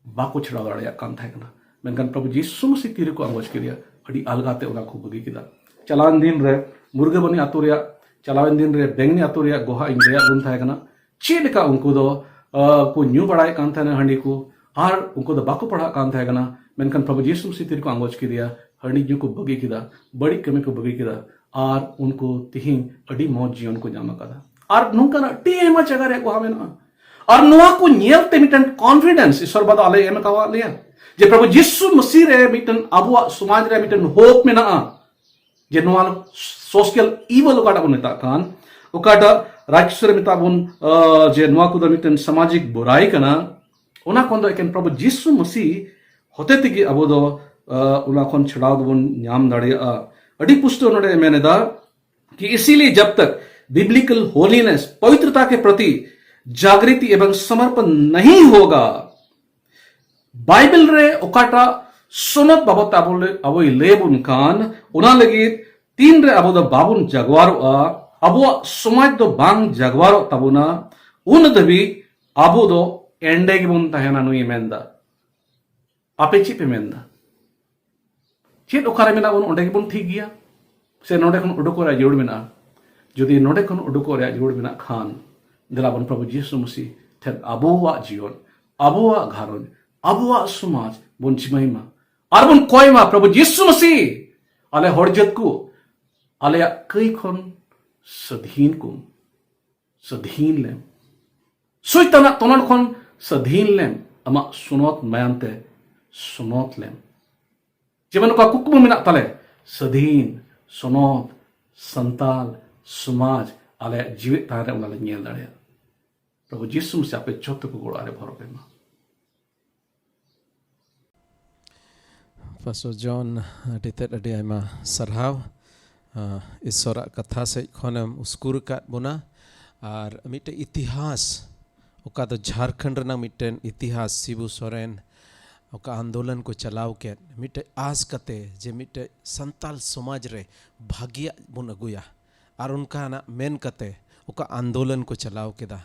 ᱵᱟᱠᱚ ᱪᱷᱟᱰᱟᱣ ᱫᱟᱲᱮᱭᱟᱜ ᱠᱟᱱ ᱛᱟᱦᱮᱸ ᱠᱟᱱᱟ᱾ ᱢᱮᱱᱠᱷᱟᱱ ᱯᱨᱚᱵᱷᱩ ᱡᱤᱥᱩ ᱢᱟᱥᱤ ᱛᱤ ᱨᱮᱠᱚ ᱟᱸᱜᱚᱪ ᱠᱮᱫᱮᱭᱟ, ᱟᱹᱰᱤ ᱟᱞᱜᱟ ᱛᱮ ᱚᱱᱟ ᱠᱚ ᱵᱟᱹᱜᱤ ᱠᱮᱫᱟ᱾ ᱪᱟᱞᱟᱣᱮᱱ ᱫᱤᱱ ᱨᱮ ᱢᱩᱨᱜᱟᱹᱵᱟᱹᱱᱤ ᱟᱛᱳ ᱨᱮᱭᱟᱜ, ᱪᱟᱞᱟᱣᱮᱱ ᱫᱤᱱ ᱨᱮ ᱵᱮᱝᱱᱤ ᱟᱛᱳ ᱨᱮᱭᱟᱜ ᱜᱚᱦᱟ ᱤᱧ ᱞᱟᱹᱭᱟᱫ ᱵᱚᱱ ᱛᱟᱦᱮᱸ ᱠᱟᱱᱟ, ᱪᱮᱫ ᱞᱮᱠᱟ ᱩᱱᱠᱩ ᱫᱚ, ᱟ, ᱠᱚ ᱧᱩ ᱵᱟᱲᱟᱭᱮᱫ ᱠᱟᱱ ᱛᱟᱦᱮᱱᱟ ᱦᱟᱺᱰᱤ ᱠᱚ, ᱟᱨ ᱩᱱᱠᱩ ᱫᱚ ᱵᱟᱠᱚ ᱯᱟᱲᱦᱟᱜ ᱠᱟᱱ ᱛᱟᱦᱮᱸ ᱠᱟᱱᱟ᱾ ᱢᱮᱱᱠᱷᱟᱱ ᱯᱨᱚᱵᱷᱩ ᱡᱤᱥᱩ ᱢᱟᱥᱤ ᱛᱤ ᱨᱮᱠᱚ ᱟᱸᱜᱚᱪ ᱠᱮᱫᱮᱭᱟ, ᱦᱟᱺᱰᱤ ᱧᱩ ᱠᱚ ᱵᱟᱹᱜᱤ ᱠᱮᱫᱟ, ᱵᱟᱹᱲᱤᱡ ᱠᱟᱹᱢᱤ ᱠᱚ ᱵᱟᱹᱜᱤ ᱠᱮᱫᱟ, ᱟᱨ ᱩᱱᱠᱩ ᱛᱤᱦᱤᱧ ᱟᱹᱰᱤ ᱢᱚᱡᱽ ᱡᱤᱭᱚᱱ ᱠᱚ ᱧᱟᱢ ᱟᱠᱟᱫᱟ᱾ ᱟᱨ ᱱᱚᱝᱠᱟᱱᱟᱜ ᱟᱹᱰᱤ ᱟᱭᱢᱟ ᱡᱟᱭᱜᱟ ᱨᱮᱭᱟᱜ ᱜᱚᱦᱟ ᱢᱮᱱᱟᱜᱼᱟ᱾ ᱟᱨ ᱱᱚᱣᱟ ᱠᱚ ᱧᱮᱞ ᱛᱮ ᱢᱤᱫᱴᱮᱱ ᱠᱚᱱᱯᱷᱤᱰᱮᱱᱥ ᱤᱥᱚᱨ ᱵᱟᱵᱟ ᱫᱚ ᱟᱞᱮ ᱮᱢ ᱟᱠᱟᱣᱟᱫ ᱞᱮᱭᱟ ᱡᱮ ᱯᱨᱚᱵᱷᱩ ᱡᱤᱥᱩ ᱢᱟᱥᱤ ᱨᱮ ᱢᱤᱫᱴᱮᱱ ᱟᱵᱚᱣᱟᱜ ᱥᱚᱢᱟᱡᱽ ᱨᱮ ᱢᱤᱫᱴᱮᱱ ᱦᱳᱯ ᱢᱮᱱᱟᱜᱼᱟ, ᱡᱮ ᱱᱚᱣᱟ ᱥᱳᱥᱤᱭᱟᱞ ᱤᱵᱚᱞ ᱚᱠᱟᱴᱟᱜ ᱵᱚᱱ ᱢᱮᱛᱟᱜ ᱠᱟᱱ, ᱚᱠᱟᱴᱟᱜ ᱨᱟᱡᱽ ᱨᱮ ᱢᱮᱛᱟᱜ ᱵᱚᱱ, ᱟ, ᱡᱮ ᱱᱚᱣᱟ ᱠᱚᱫᱚ ᱢᱤᱫᱴᱮᱱ ᱥᱟᱢᱟᱡᱤᱠ ᱵᱩᱨᱟᱭ ᱠᱟᱱᱟ, ᱚᱱᱟ ᱠᱷᱚᱱ ᱫᱚ ᱮᱠᱮᱱ ᱯᱨᱚᱵᱷᱩ ᱡᱤᱥᱩ ᱢᱟᱥᱤ ᱦᱚᱛᱮ ᱛᱮᱜᱮ ᱟᱵᱚ ᱫᱚ, ᱟ, ᱚᱱᱟ ᱠᱷᱚᱱ ᱪᱷᱟᱰᱟᱣ ᱫᱚᱵᱚᱱ ᱧᱟᱢ ᱫᱟᱲᱮᱭᱟᱜᱼᱟ᱾ ᱟᱹᱰᱤ ᱯᱩᱥᱴᱟᱹᱣ ᱱᱚᱰᱮ ᱢᱮᱱ ᱮᱫᱟ, कि इसीलिए जब तक बिब्लिकल होलीनेस, पवित्रता के प्रति जागृति एवं समर्पण नहीं होगा, ᱵᱟᱭᱵᱮᱞ ᱨᱮ ᱚᱠᱟᱴᱟᱜ ᱥᱚᱱᱚᱛ ᱵᱟᱵᱚᱫ ᱛᱮ ᱟᱵᱚ ᱞᱮ, ᱟᱵᱚᱭ ᱞᱟᱹᱭ ᱟᱵᱚᱱ ᱠᱟᱱ, ᱚᱱᱟ ᱞᱟᱹᱜᱤᱫ ᱛᱤᱱᱨᱮ ᱟᱵᱚ ᱫᱚ ᱵᱟᱵᱚᱱ ᱡᱟᱜᱣᱟᱨᱚᱜᱼᱟ, ᱟᱵᱚᱣᱟᱜ ᱥᱚᱢᱟᱡᱽ ᱫᱚ ᱵᱟᱝ ᱡᱟᱜᱣᱟᱨᱚᱜ ᱛᱟᱵᱚᱱᱟ, ᱩᱱ ᱫᱷᱟᱹᱵᱤᱡ ᱟᱵᱚ ᱫᱚ ᱮᱸᱰᱮ ᱜᱮᱵᱚᱱ ᱛᱟᱦᱮᱱᱟ, ᱱᱩᱭᱮ ᱢᱮᱱᱫᱟ᱾ ᱟᱯᱮ ᱪᱮᱫ ᱯᱮ ᱢᱮᱱᱫᱟ? ᱪᱮᱫ ᱚᱠᱟᱨᱮ ᱢᱮᱱᱟᱜ ᱵᱚᱱ, ᱚᱸᱰᱮ ᱜᱮᱵᱚᱱ ᱴᱷᱤᱠ ᱜᱮᱭᱟ? ᱥᱮ ᱱᱚᱸᱰᱮ ᱠᱷᱚᱱ ᱩᱰᱩᱠᱚᱜ ᱨᱮᱭᱟᱜ ᱡᱟᱹᱨᱩᱲ ᱢᱮᱱᱟᱜᱼᱟ? ᱡᱩᱫᱤ ᱱᱚᱸᱰᱮ ᱠᱷᱚᱱ ᱩᱰᱩᱠᱚᱜ ᱨᱮᱭᱟᱜ ᱡᱟᱹᱨᱩᱲ ᱢᱮᱱᱟᱜ ᱠᱷᱟᱱ, ᱫᱮᱞᱟ ᱵᱚᱱ ᱯᱨᱚᱵᱷᱩ ᱡᱤᱥᱩ ᱢᱟᱹᱥᱤ ᱴᱷᱮᱱ ᱟᱵᱚᱣᱟᱜ ᱡᱤᱭᱚᱱ, ᱟᱵᱚᱣᱟᱜ ᱜᱷᱟᱨᱚᱸᱡᱽ, ᱟᱵᱚᱣᱟᱜ ᱥᱚᱢᱟᱡᱽ ᱵᱚᱱ ᱡᱤᱢᱟᱹᱭ ᱢᱟ᱾ ᱟᱨ ᱵᱚᱱ ᱠᱚᱭ ᱢᱟ, ᱯᱨᱚᱵᱷᱩ ᱡᱤᱥᱩ ᱢᱟᱹᱥᱤ, ᱟᱞᱮ ᱦᱚᱲ ᱡᱟᱹᱛ ᱠᱚ, ᱟᱞᱮᱭᱟᱜ ᱠᱟᱹᱭ ᱠᱷᱚᱱ ᱥᱟᱹᱫᱷᱤᱱ ᱠᱚᱢ, ᱥᱟᱹᱫᱷᱤᱱ ᱞᱮᱢ᱾ ᱥᱚᱭᱛᱟᱱᱟᱜ ᱛᱚᱱᱚᱞ ᱠᱷᱚᱱ ᱥᱟᱹᱫᱷᱤᱱ ᱞᱮᱢ, ᱟᱢᱟᱜ ᱥᱚᱱᱚᱛ ᱢᱟᱭᱟᱢ ᱛᱮ ᱥᱚᱱᱚᱛ ᱞᱮᱢ᱾ ᱡᱮᱢᱚᱱ ᱚᱠᱟ ᱠᱩᱠᱢᱩ ᱢᱮᱱᱟᱜ ᱛᱟᱞᱮ, ᱥᱟᱹᱫᱷᱤᱱ, ᱥᱚᱱᱚᱛ, ᱥᱟᱱᱛᱟᱞ ᱥᱚᱢᱟᱡᱽ, ᱟᱞᱮᱭᱟᱜ ᱡᱤᱣᱮᱫ ᱛᱟᱦᱮᱱ ᱨᱮ ᱚᱱᱟ ᱞᱮ ᱧᱮᱞ ᱫᱟᱲᱮᱭᱟᱜᱼᱟ᱾ ᱯᱨᱚᱵᱷᱩ ᱡᱤᱥᱩ ᱢᱟᱥᱤ ᱟᱯᱮ ᱡᱚᱛᱚ ᱠᱚ ᱜᱚᱲᱚ ᱟᱨᱮ ᱵᱷᱚᱨᱚ ᱯᱮ ᱢᱟ᱾ ᱯᱟᱥᱴᱚᱨ ᱡᱚᱱ, ᱟᱹᱰᱤ ᱛᱮᱫ ᱟᱹᱰᱤ ᱟᱭᱢᱟ ᱥᱟᱨᱦᱟᱣ᱾ ᱟᱸ, ᱤᱥᱥᱚᱨᱟᱜ ᱠᱟᱛᱷᱟ ᱥᱮᱫ ᱠᱷᱚᱱᱮᱢ ᱩᱥᱠᱩᱨ ᱟᱠᱟᱫ ᱵᱚᱱᱟ᱾ ᱟᱨ ᱢᱤᱫᱴᱮᱡ ᱤᱛᱤᱦᱟᱥ, ᱚᱠᱟ ᱫᱚ ᱡᱷᱟᱨᱠᱷᱚᱸᱰ ᱨᱮᱱᱟᱜ ᱢᱤᱫᱴᱮᱱ ᱤᱛᱤᱦᱟᱥ, ᱥᱤᱵᱩ ᱥᱚᱨᱮᱱ ᱚᱠᱟ ᱟᱱᱫᱳᱞᱚᱱ ᱠᱚ ᱪᱟᱞᱟᱣ ᱠᱮᱫ, ᱢᱤᱫᱴᱮᱡ ᱟᱥ ᱠᱟᱛᱮ ᱡᱮ ᱢᱤᱫᱴᱮᱡ ᱥᱟᱱᱛᱟᱞ ᱥᱚᱢᱟᱡᱽ ᱨᱮ ᱵᱷᱟᱹᱜᱤᱭᱟᱜ ᱵᱚᱱ ᱟᱹᱜᱩᱭᱟ᱾ ᱟᱨ ᱚᱱᱠᱟᱱᱟᱜ ᱢᱮᱱ ᱠᱟᱛᱮ ᱚᱠᱟ ᱟᱱᱫᱳᱞᱚᱱ ᱠᱚ ᱪᱟᱞᱟᱣ ᱠᱮᱫᱟ,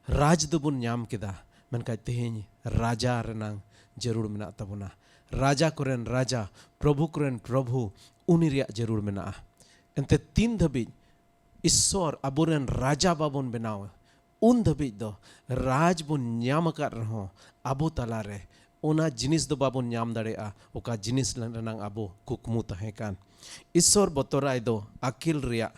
ᱨᱟᱡᱽ ᱫᱚᱵᱚᱱ ᱧᱟᱢ ᱠᱮᱫᱟ, ᱢᱮᱱᱠᱷᱟᱱ ᱛᱮᱦᱮᱧ ᱨᱟᱡᱟ ᱨᱮᱱᱟᱝ ᱡᱟᱹᱨᱩᱲ ᱢᱮᱱᱟᱜ ᱛᱟᱵᱚᱱᱟ᱾ ᱨᱟᱡᱟ ᱠᱚᱨᱮᱱ ᱨᱟᱡᱟ, ᱯᱨᱚᱵᱷᱩ ᱠᱚᱨᱮᱱ ᱯᱨᱚᱵᱷᱩ, ᱩᱱᱤ ᱨᱮᱭᱟᱜ ᱡᱟᱹᱨᱩᱲ ᱢᱮᱱᱟᱜᱼᱟ᱾ ᱮᱱᱛᱮ ᱛᱤᱱ ᱫᱷᱟᱹᱵᱤᱡ ᱤᱥᱥᱚᱨ ᱟᱵᱚᱨᱮᱱ ᱨᱟᱡᱟ ᱵᱟᱵᱚᱱ ᱵᱮᱱᱟᱣᱟ, ᱩᱱ ᱫᱷᱟᱹᱵᱤᱡ ᱫᱚ ᱨᱟᱡᱽ ᱵᱚᱱ ᱧᱟᱢ ᱟᱠᱟᱫ ᱨᱮᱦᱚᱸ ᱟᱵᱚ ᱛᱟᱞᱟᱨᱮ ᱚᱱᱟ ᱡᱤᱱᱤᱥ ᱫᱚ ᱵᱟᱵᱚᱱ ᱧᱟᱢ ᱫᱟᱲᱮᱭᱟᱜᱼᱟ, ᱚᱠᱟ ᱡᱤᱱᱤᱥ ᱨᱮᱱᱟᱜ ᱟᱵᱚ ᱠᱩᱠᱢᱩ ᱛᱟᱦᱮᱸ ᱠᱟᱱ᱾ ᱤᱥᱥᱚᱨ ᱵᱚᱛᱚᱨᱟᱭ ᱫᱚ ᱟᱹᱠᱤᱞ ᱨᱮᱭᱟᱜ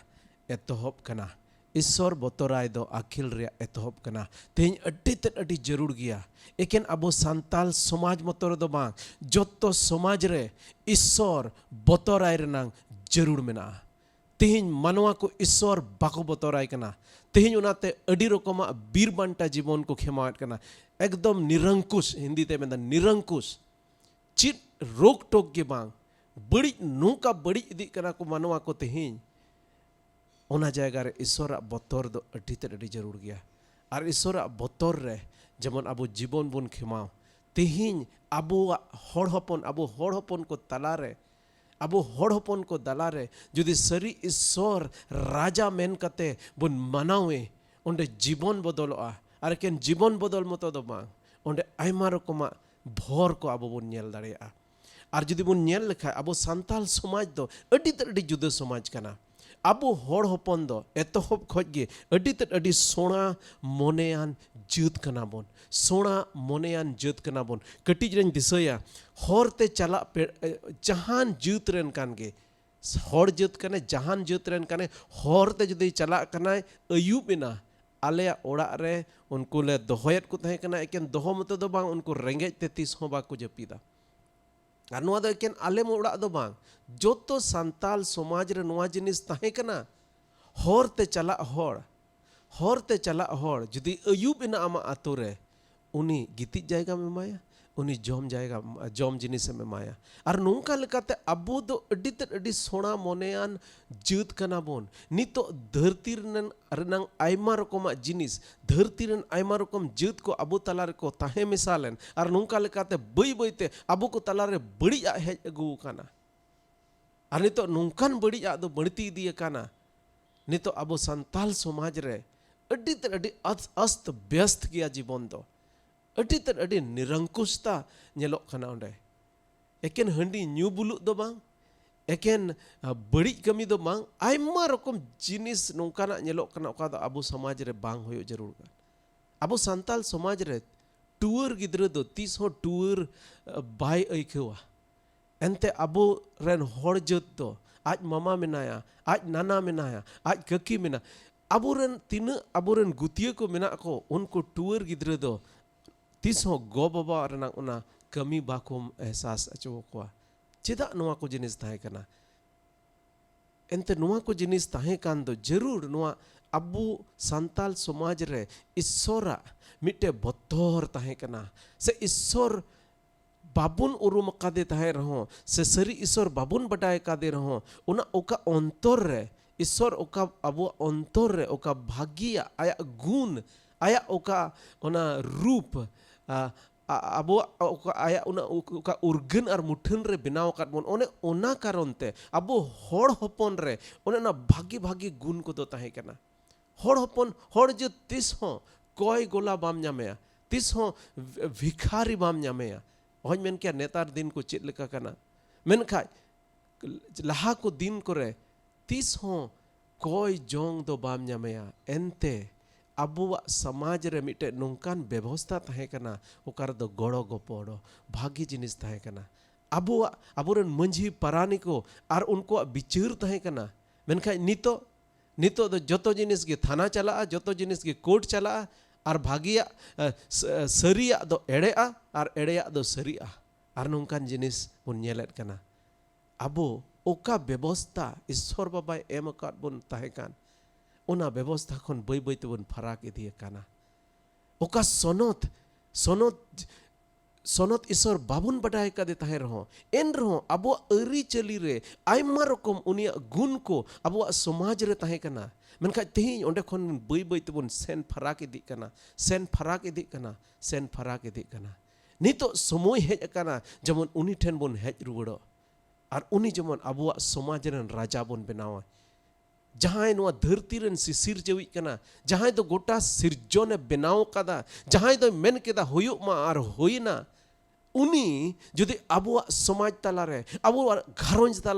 ᱮᱛᱚᱦᱚᱵ ᱠᱟᱱᱟ᱾ ᱤᱥᱥᱚᱨ ᱵᱚᱛᱚᱨᱟᱭ ᱫᱚ ᱟᱹᱠᱤᱞ ᱨᱮᱭᱟᱜ ᱮᱛᱚᱦᱚᱵ ᱠᱟᱱᱟ᱾ ᱛᱮᱦᱮᱧ ᱟᱹᱰᱤ ᱛᱮᱫ ᱟᱹᱰᱤ ᱡᱟᱹᱨᱩᱲ ᱜᱮᱭᱟ᱾ ᱮᱠᱮᱱ ᱟᱵᱚ ᱥᱟᱱᱛᱟᱞ ᱥᱚᱢᱟᱡᱽ ᱢᱚᱛᱚ ᱨᱮᱫᱚ ᱵᱟᱝ, ᱡᱚᱛᱚ ᱥᱚᱢᱟᱡᱽ ᱨᱮ ᱤᱥᱥᱚᱨ ᱵᱚᱛᱚᱨᱟᱭ ᱨᱮᱱᱟᱝ ᱡᱟᱹᱨᱩᱲ ᱢᱮᱱᱟᱜᱼᱟ᱾ ᱛᱮᱦᱮᱧ ᱢᱟᱱᱣᱟ ᱠᱚ ᱤᱥᱥᱚᱨ ᱵᱟᱠᱚ ᱵᱚᱛᱚᱨᱟᱭ ᱠᱟᱱᱟ᱾ ᱛᱮᱦᱮᱧ ᱚᱱᱟᱛᱮ ᱟᱹᱰᱤ ᱨᱚᱠᱚᱢᱟᱜ ᱵᱤᱨ ᱵᱟᱱᱴᱟ ᱡᱤᱵᱚᱱ ᱠᱚ ᱠᱷᱮᱢᱟᱣᱮᱫ ᱠᱟᱱᱟ᱾ ᱮᱠᱫᱚᱢ ᱱᱤᱨᱚᱝᱠᱩᱥ, ᱦᱤᱱᱫᱤ ᱛᱮ ᱢᱮᱱᱫᱟ ᱱᱤᱨᱚᱝᱠᱩᱥ᱾ ᱪᱮᱫ ᱨᱳᱜᱽ ᱴᱳᱜᱽ ᱜᱮ ᱵᱟᱝ, ᱵᱟᱹᱲᱤᱡ, ᱱᱚᱝᱠᱟ ᱵᱟᱹᱲᱤᱡ ᱤᱫᱤᱜ ᱠᱟᱱᱟ ᱠᱚ ᱢᱟᱱᱣᱟ ᱠᱚ ᱛᱮᱦᱮᱧ᱾ ᱚᱱᱟ ᱡᱟᱭᱜᱟ ᱨᱮ ᱤᱥᱥᱚᱨᱟᱜ ᱵᱚᱛᱚᱨ ᱫᱚ ᱟᱹᱰᱤ ᱛᱮᱫ ᱟᱹᱰᱤ ᱡᱟᱹᱨᱩᱲ ᱜᱮᱭᱟ᱾ ᱟᱨ ᱤᱥᱥᱚᱨᱟᱜ ᱵᱚᱛᱚᱨ ᱨᱮ ᱡᱮᱢᱚᱱ ᱟᱵᱚ ᱡᱤᱵᱚᱱ ᱵᱚᱱ ᱠᱷᱮᱢᱟᱣ, ᱛᱮᱦᱮᱧ ᱟᱵᱚᱣᱟᱜ ᱦᱚᱲ ᱦᱚᱯᱚᱱ, ᱟᱵᱚ ᱦᱚᱲ ᱦᱚᱯᱚᱱ ᱠᱚ ᱛᱟᱞᱟᱨᱮ ᱟᱵᱚ ᱦᱚᱲ ᱦᱚᱯᱚᱱ ᱠᱚ ᱛᱟᱞᱟᱨᱮ ᱡᱩᱫᱤ ᱥᱟᱹᱨᱤ ᱤᱥᱥᱚᱨ ᱨᱟᱡᱟ ᱢᱮᱱ ᱠᱟᱛᱮ ᱵᱚᱱ ᱢᱟᱱᱟᱣᱮ, ᱚᱸᱰᱮ ᱡᱤᱵᱚᱱ ᱵᱚᱫᱚᱞᱚᱜᱼᱟ᱾ ᱟᱨ ᱮᱠᱮᱱ ᱡᱤᱵᱚᱱ ᱵᱚᱫᱚᱞ ᱢᱚᱛᱚ ᱫᱚ ᱵᱟᱝ, ᱚᱸᱰᱮ ᱟᱭᱢᱟ ᱨᱚᱠᱚᱢᱟᱜ ᱵᱷᱚᱨ ᱠᱚ ᱟᱵᱚ ᱵᱚᱱ ᱧᱮᱞ ᱫᱟᱲᱮᱭᱟᱜᱼᱟ᱾ ᱟᱨ ᱡᱩᱫᱤ ᱵᱚᱱ ᱧᱮᱞ ᱞᱮᱠᱷᱟᱱ, ᱟᱵᱚ ᱥᱟᱱᱛᱟᱞ ᱥᱚᱢᱟᱡᱽ ᱫᱚ ᱟᱹᱰᱤ ᱛᱮᱫ ᱟᱹᱰᱤ ᱡᱩᱫᱟᱹ ᱥᱚᱢᱟᱡᱽ ᱠᱟᱱᱟ᱾ ᱟᱵᱚ ᱦᱚᱲ ᱦᱚᱯᱚᱱ ᱫᱚ ᱮᱛᱚᱦᱚᱵ ᱠᱷᱚᱡ ᱜᱮ ᱟᱹᱰᱤ ᱛᱮᱫ ᱟᱹᱰᱤ ᱥᱚᱬᱟ ᱢᱚᱱᱮᱭᱟᱱ ᱡᱟᱹᱛ ᱠᱟᱱᱟ ᱵᱚᱱ, ᱥᱚᱬᱟ ᱢᱚᱱᱮᱭᱟᱱ ᱡᱟᱹᱛ ᱠᱟᱱᱟ ᱵᱚᱱ᱾ ᱠᱟᱹᱴᱤᱡ ᱨᱮᱧ ᱫᱤᱥᱟᱹᱭᱟ, ᱦᱚᱨ ᱛᱮ ᱪᱟᱞᱟᱜ ᱯᱮ, ᱡᱟᱦᱟᱱ ᱡᱟᱹᱛ ᱨᱮᱱ ᱠᱟᱱ ᱜᱮ, ᱦᱚᱲ ᱡᱟᱹᱛ ᱠᱟᱱᱮ, ᱡᱟᱦᱟᱱ ᱡᱟᱹᱛ ᱨᱮᱱ ᱠᱟᱱᱮ, ᱦᱚᱨ ᱛᱮ ᱡᱩᱫᱤ ᱪᱟᱞᱟᱜ ᱠᱟᱱᱟᱭ, ᱟᱹᱭᱩᱵ ᱮᱱᱟ, ᱟᱞᱮᱭᱟᱜ ᱚᱲᱟᱜ ᱨᱮ ᱩᱱᱠᱩ ᱞᱮ ᱫᱚᱦᱚᱭᱮᱫ ᱠᱚ ᱛᱟᱦᱮᱸ ᱠᱟᱱᱟ᱾ ᱮᱠᱮᱱ ᱫᱚᱦᱚ ᱢᱚᱛᱚ ᱫᱚ ᱵᱟᱝ, ᱩᱱᱠᱩ ᱨᱮᱸᱜᱮᱡ ᱛᱮ ᱛᱤᱥ ᱦᱚᱸ ᱵᱟᱠᱚ ᱡᱟᱹᱯᱤᱫᱟ᱾ ᱟᱨ ᱱᱚᱣᱟ ᱫᱚ ᱮᱠᱮᱱ ᱟᱞᱮ ᱚᱲᱟᱜ ᱫᱚ ᱵᱟᱝ, ᱡᱚᱛᱚ ᱥᱟᱱᱛᱟᱞ ᱥᱚᱢᱟᱡᱽ ᱨᱮ ᱱᱚᱣᱟ ᱡᱤᱱᱤᱥ ᱛᱟᱦᱮᱸ ᱠᱟᱱᱟ᱾ ᱦᱚᱨ ᱛᱮ ᱪᱟᱞᱟᱜ ᱦᱚᱲ, ᱦᱚᱨ ᱛᱮ ᱪᱟᱞᱟᱜ ᱦᱚᱲ ᱡᱩᱫᱤ ᱟᱹᱭᱩᱵ ᱮᱱᱟ ᱟᱢᱟᱜ ᱟᱛᱳ ᱨᱮ, ᱩᱱᱤ ᱜᱤᱛᱤᱡ ᱡᱟᱭᱜᱟᱢ ᱮᱢᱟᱭᱟ, ᱩᱱᱤ ᱡᱚᱢ ᱡᱟᱭᱜᱟ, ᱡᱚᱢ ᱡᱤᱱᱤᱥᱮᱢ ᱮᱢᱟᱭᱟ᱾ ᱟᱨ ᱱᱚᱝᱠᱟ ᱞᱮᱠᱟᱛᱮ ᱟᱵᱚ ᱫᱚ ᱟᱹᱰᱤ ᱛᱮᱫ ᱟᱹᱰᱤ ᱥᱚᱬᱟ ᱢᱚᱱᱮᱭᱟᱱ ᱡᱟᱹᱛ ᱠᱟᱱᱟ ᱵᱚᱱ᱾ ᱱᱤᱛᱚᱜ ᱫᱷᱟᱹᱨᱛᱤ ᱨᱮᱱᱟᱜ, ᱨᱮᱱᱟᱝ ᱟᱭᱢᱟ ᱨᱚᱠᱚᱢᱟᱜ ᱡᱤᱱᱤᱥ, ᱫᱷᱟᱹᱨᱛᱤ ᱨᱮᱱ ᱟᱭᱢᱟ ᱨᱚᱠᱚᱢ ᱡᱟᱹᱛ ᱠᱚ ᱟᱵᱚ ᱛᱟᱞᱟ ᱨᱮᱠᱚ ᱛᱟᱦᱮᱸ ᱢᱮᱥᱟ ᱞᱮᱱ, ᱟᱨ ᱱᱚᱝᱠᱟ ᱞᱮᱠᱟᱛᱮ ᱵᱟᱹᱭ ᱵᱟᱹᱭᱛᱮ ᱟᱵᱚ ᱠᱚ ᱛᱟᱞᱟᱨᱮ ᱵᱟᱹᱲᱤᱡ ᱟᱜ ᱦᱮᱡ ᱟᱹᱜᱩ ᱟᱠᱟᱱᱟ᱾ ᱟᱨ ᱱᱤᱛᱚᱜ ᱱᱚᱝᱠᱟᱱ ᱵᱟᱹᱲᱤᱡ ᱟᱜ ᱫᱚ ᱵᱟᱹᱲᱛᱤ ᱤᱫᱤ ᱟᱠᱟᱱᱟ᱾ ᱱᱤᱛᱚᱜ ᱟᱵᱚ ᱥᱟᱱᱛᱟᱞ ᱥᱚᱢᱟᱡᱽ ᱨᱮ ᱟᱹᱰᱤ ᱛᱮᱫ ᱟᱹᱰᱤ ᱟᱥ-, ᱟᱥᱛ ᱵᱮᱥᱛ ᱜᱮᱭᱟ ᱡᱤᱵᱚᱱ ᱫᱚ᱾ ᱟᱹᱰᱤ ᱛᱮᱫ ᱟᱹᱰᱤ ᱱᱤᱨᱚᱝᱠᱩᱥᱛᱟ ᱧᱮᱞᱚᱜ ᱠᱟᱱᱟ ᱚᱸᱰᱮ᱾ ᱮᱠᱮᱱ ᱦᱟᱺᱰᱤ ᱧᱩ ᱵᱩᱞᱩᱜ ᱫᱚ ᱵᱟᱝ, ᱮᱠᱮᱱ, ᱟ, ᱵᱟᱹᱲᱤᱡ ᱠᱟᱹᱢᱤ ᱫᱚ ᱵᱟᱝ, ᱟᱭᱢᱟ ᱨᱚᱠᱚᱢ ᱡᱤᱱᱤᱥ ᱱᱚᱝᱠᱟᱱᱟᱜ ᱧᱮᱞᱚᱜ ᱠᱟᱱᱟ, ᱚᱠᱟ ᱫᱚ ᱟᱵᱚ ᱥᱚᱢᱟᱡᱽ ᱨᱮ ᱵᱟᱝ ᱦᱩᱭᱩᱜ ᱡᱟᱹᱨᱩᱲ ᱠᱟᱱᱟ᱾ ᱟᱵᱚ ᱥᱟᱱᱛᱟᱞ ᱥᱚᱢᱟᱡᱽ ᱨᱮ ᱴᱩᱣᱟᱹᱨ ᱜᱤᱫᱽᱨᱟᱹ ᱫᱚ ᱛᱤᱥ ᱦᱚᱸ ᱴᱩᱣᱟᱹᱨ, ᱟ, ᱵᱟᱭ ᱟᱹᱭᱠᱟᱹᱣᱟ᱾ ᱮᱱᱛᱮ ᱟᱵᱚ ᱨᱮᱱ ᱦᱚᱲ ᱡᱟᱹᱛ ᱫᱚ ᱟᱡ ᱢᱟᱢᱟ ᱢᱮᱱᱟᱭᱟ, ᱟᱡ ᱱᱟᱱᱟ ᱢᱮᱱᱟᱭᱟ, ᱟᱡ ᱠᱟᱹᱠᱤ ᱢᱮᱱᱟᱭᱟ᱾ ᱟᱵᱚᱨᱮᱱ ᱛᱤᱱᱟᱹᱜ ᱟᱵᱚᱨᱮᱱ ᱜᱩᱛᱤᱭᱟᱹ ᱠᱚ ᱢᱮᱱᱟᱜ ᱠᱚ, ᱩᱱᱠᱩ ᱴᱩᱣᱟᱹᱨ ᱜᱤᱫᱽᱨᱟᱹ ᱫᱚ ᱛᱤᱥ ᱦᱚᱸ ᱜᱚ ᱵᱟᱵᱟ ᱨᱮᱱᱟᱜ ᱚᱱᱟ ᱠᱟᱹᱢᱤ ᱵᱟᱠᱚ ᱮᱦᱥᱟᱥ ᱦᱚᱪᱚ ᱟᱠᱚᱣᱟ᱾ ᱪᱮᱫᱟᱜ ᱱᱚᱣᱟ ᱠᱚ ᱡᱤᱱᱤᱥ ᱛᱟᱦᱮᱸ ᱠᱟᱱᱟ? ᱮᱱᱛᱮ ᱱᱚᱣᱟ ᱠᱚ ᱡᱤᱱᱤᱥ ᱛᱟᱦᱮᱸ ᱠᱟᱱ ᱫᱚ ᱡᱟᱹᱨᱩᱲ ᱱᱚᱣᱟ ᱟᱵᱚ ᱥᱟᱱᱛᱟᱞ ᱥᱚᱢᱟᱡᱽ ᱨᱮ ᱤᱥᱥᱚᱨᱟᱜ ᱢᱤᱫᱴᱮᱡ ᱵᱚᱛᱚᱨ ᱛᱟᱦᱮᱸ ᱠᱟᱱᱟ, ᱥᱮ ᱤᱥᱥᱚᱨ ᱵᱟᱵᱚᱱ ᱩᱨᱩᱢ ᱟᱠᱟᱫᱮ ᱛᱟᱦᱮᱸ ᱨᱮᱦᱚᱸ, ᱥᱮ ᱥᱟᱹᱨᱤ ᱤᱥᱥᱚᱨ ᱵᱟᱵᱚᱱ ᱵᱟᱰᱟᱭ ᱟᱠᱟᱫᱮ ᱨᱮᱦᱚᱸ, ᱚᱱᱟ ᱚᱠᱟ ᱚᱱᱛᱚᱨ ᱨᱮ ᱤᱥᱥᱚᱨ ᱚᱠᱟ ᱟᱵᱚᱣᱟᱜ ᱚᱱᱛᱚᱨ ᱨᱮ ᱚᱠᱟ ᱵᱷᱟᱹᱜᱤᱭᱟᱜ ᱟᱭᱟᱜ ᱜᱩᱱ, ᱟᱭᱟᱜ ᱚᱠᱟ ᱚᱱᱟ ᱨᱩᱯ, ᱟ, ᱟ- ᱟᱵᱚᱣᱟᱜ ᱚᱠᱟ ᱟᱭᱟᱜ ᱚᱱᱟ ᱚᱠᱟ ᱩᱨᱜᱟᱹᱱ ᱟᱨ ᱢᱩᱴᱷᱟᱹᱱ ᱨᱮ ᱵᱮᱱᱟᱣ ᱟᱠᱟᱫ ᱵᱚᱱ, ᱚᱱᱮ ᱚᱱᱟ ᱠᱟᱨᱚᱱ ᱛᱮ ᱟᱵᱚ ᱦᱚᱲ ᱦᱚᱯᱚᱱ ᱨᱮ ᱚᱱᱮ ᱚᱱᱟ ᱵᱷᱟᱹᱜᱤ ᱵᱷᱟᱹᱜᱤ ᱜᱩᱱ ᱠᱚᱫᱚ ᱛᱟᱦᱮᱸ ᱠᱟᱱᱟ᱾ ᱦᱚᱲ ᱦᱚᱯᱚᱱ, ᱦᱚᱲ ᱡᱟᱹᱛ ᱛᱤᱥ ᱦᱚᱸ ᱠᱚᱭ ᱜᱚᱞᱟ ᱵᱟᱢ ᱧᱟᱢᱮᱭᱟ, ᱛᱤᱥ ᱦᱚᱸ ᱵᱷᱤ- ᱵᱷᱤᱠᱷᱟᱨᱤ ᱵᱟᱢ ᱧᱟᱢᱮᱭᱟ᱾ ᱚᱦᱚᱧ ᱢᱮᱱ ᱠᱮᱭᱟ ᱱᱮᱛᱟᱨ ᱫᱤᱱ ᱠᱚ ᱪᱮᱫ ᱞᱮᱠᱟ ᱠᱟᱱᱟ, ᱢᱮᱱᱠᱷᱟᱡ ᱞᱟᱦᱟ ᱠᱚ ᱫᱤᱱ ᱠᱚᱨᱮ ᱛᱤᱥ ᱦᱚᱸ ᱠᱚᱭ ᱡᱚᱝ ᱫᱚ ᱵᱟᱢ ᱧᱟᱢᱮᱭᱟ᱾ ᱮᱱᱛᱮ ᱟᱵᱚᱣᱟᱜ ᱥᱚᱢᱟᱡᱽ ᱨᱮ ᱢᱤᱫᱴᱮᱡ ᱱᱚᱝᱠᱟᱱ ᱵᱮᱵᱚᱥᱛᱷᱟ ᱛᱟᱦᱮᱸ ᱠᱟᱱᱟ, ᱚᱠᱟ ᱨᱮᱫᱚ ᱜᱚᱲᱚ ᱜᱚᱯᱚᱲᱚ ᱵᱷᱟᱹᱜᱤ ᱡᱤᱱᱤᱥ ᱛᱟᱦᱮᱸ ᱠᱟᱱᱟ᱾ ᱟᱵᱚᱣᱟᱜ, ᱟᱵᱚᱨᱮᱱ ᱢᱟᱹᱡᱷᱤ ᱯᱟᱨᱟᱱᱤᱠ ᱠᱚ ᱟᱨ ᱩᱱᱠᱩᱣᱟᱜ ᱵᱤᱪᱟᱹᱨ ᱛᱟᱦᱮᱸ ᱠᱟᱱᱟ᱾ ᱢᱮᱱᱠᱷᱟᱱ ᱱᱤᱛᱚᱜ, ᱱᱤᱛᱚᱜ ᱫᱚ ᱡᱚᱛᱚ ᱡᱤᱱᱤᱥ ᱜᱮ ᱛᱷᱟᱱᱟ ᱪᱟᱞᱟᱜᱼᱟ, ᱡᱚᱛᱚ ᱡᱤᱱᱤᱥ ᱜᱮ ᱠᱳᱨᱴ ᱪᱟᱞᱟᱜᱼᱟ, ᱟᱨ ᱵᱷᱟᱹᱜᱤᱭᱟᱜ, ᱮ, ᱥ-, ᱮ, ᱥᱟᱹᱨᱤᱭᱟᱜ ᱫᱚ ᱮᱲᱮᱜᱼᱟ ᱟᱨ ᱮᱲᱮᱭᱟᱜ ᱫᱚ ᱥᱟᱹᱨᱤᱜᱼᱟ᱾ ᱟᱨ ᱱᱚᱝᱠᱟᱱ ᱡᱤᱱᱤᱥ ᱵᱚᱱ ᱧᱮᱞᱮᱫ ᱠᱟᱱᱟ᱾ ᱟᱵᱚ ᱚᱠᱟ ᱵᱮᱵᱚᱥᱛᱟ ᱤᱥᱥᱚᱨ ᱵᱟᱵᱟᱭ ᱮᱢ ᱟᱠᱟᱫ ᱵᱚᱱ ᱛᱟᱦᱮᱸ ᱠᱟᱱ, ᱚᱱᱟ ᱵᱮᱵᱚᱥᱛᱟ ᱠᱷᱚᱱ ᱵᱟᱹᱭ ᱵᱟᱹᱭ ᱛᱮᱵᱚᱱ ᱯᱷᱟᱨᱟᱠ ᱤᱫᱤ ᱟᱠᱟᱱᱟ᱾ ᱚᱠᱟ ᱥᱚᱱᱚᱛ, ᱥᱚᱱᱚᱛ, ᱥᱚᱱᱚᱛ ᱤᱥᱥᱚᱨ ᱵᱟᱵᱚᱱ ᱵᱟᱰᱟᱭ ᱟᱠᱟᱫᱮ ᱛᱟᱦᱮᱸ ᱨᱮᱦᱚᱸ, ᱮᱱ ᱨᱮᱦᱚᱸ ᱟᱵᱚᱣᱟᱜ ᱟᱹᱨᱤᱪᱟᱹᱞᱤ ᱨᱮ ᱟᱭᱢᱟ ᱨᱚᱠᱚᱢ ᱩᱱᱤᱭᱟᱜ ᱜᱩᱱ ᱠᱚ ᱟᱵᱚᱣᱟᱜ ᱥᱚᱢᱟᱡᱽ ᱨᱮ ᱛᱟᱦᱮᱸ ᱠᱟᱱᱟ᱾ ᱢᱮᱱᱠᱷᱟᱱ ᱛᱮᱦᱮᱧ ᱚᱸᱰᱮ ᱠᱷᱚᱱ ᱵᱟᱹᱭ ᱵᱟᱹᱭ ᱛᱮᱵᱚᱱ ᱥᱮᱱ ᱯᱷᱟᱨᱟᱠ ᱤᱫᱤᱜ ᱠᱟᱱᱟ, ᱥᱮᱱ ᱯᱷᱟᱨᱟᱠ ᱤᱫᱤᱜ ᱠᱟᱱᱟ, ᱥᱮᱱ ᱯᱷᱟᱨᱟᱠ ᱤᱫᱤᱜ ᱠᱟᱱᱟ᱾ ᱱᱤᱛᱚᱜ ᱥᱚᱢᱚᱭ ᱦᱮᱡ ᱟᱠᱟᱱᱟ ᱡᱮᱢᱚᱱ ᱩᱱᱤ ᱴᱷᱮᱱ ᱵᱚᱱ ᱦᱮᱡ ᱨᱩᱣᱟᱹᱲᱚᱜ᱾ ᱟᱨ ᱩᱱᱤ ᱡᱮᱢᱚᱱ ᱟᱵᱚᱣᱟᱜ ᱥᱚᱢᱟᱡᱽ ᱨᱮᱱ ᱨᱟᱡᱟ ᱵᱚᱱ ᱵᱮᱱᱟᱣᱟ, ᱡᱟᱦᱟᱸᱭ ᱱᱚᱣᱟ ᱫᱷᱟᱹᱨᱛᱤ ᱨᱮᱱ ᱥᱤᱥᱤᱨᱡᱟᱹᱣᱤᱡ ᱠᱟᱱᱟ, ᱡᱟᱦᱟᱸᱭ ᱫᱚ ᱜᱚᱴᱟ ᱥᱤᱨᱡᱚᱱᱮ ᱵᱮᱱᱟᱣ ᱠᱟᱫᱟ, ᱡᱟᱦᱟᱸᱭ ᱫᱚᱭ ᱢᱮᱱ ᱠᱮᱫᱟ ᱦᱩᱭᱩᱜ ᱢᱟ ᱟᱨ ᱦᱩᱭᱱᱟ᱾ ᱩᱱᱤ ᱡᱩᱫᱤ ᱟᱵᱚᱣᱟᱜ ᱥᱚᱢᱟᱡᱽ ᱛᱟᱞᱟᱨᱮ, ᱟᱵᱚᱣᱟᱜ ᱜᱷᱟᱨᱚᱸᱡᱽ ᱛᱟᱞᱟ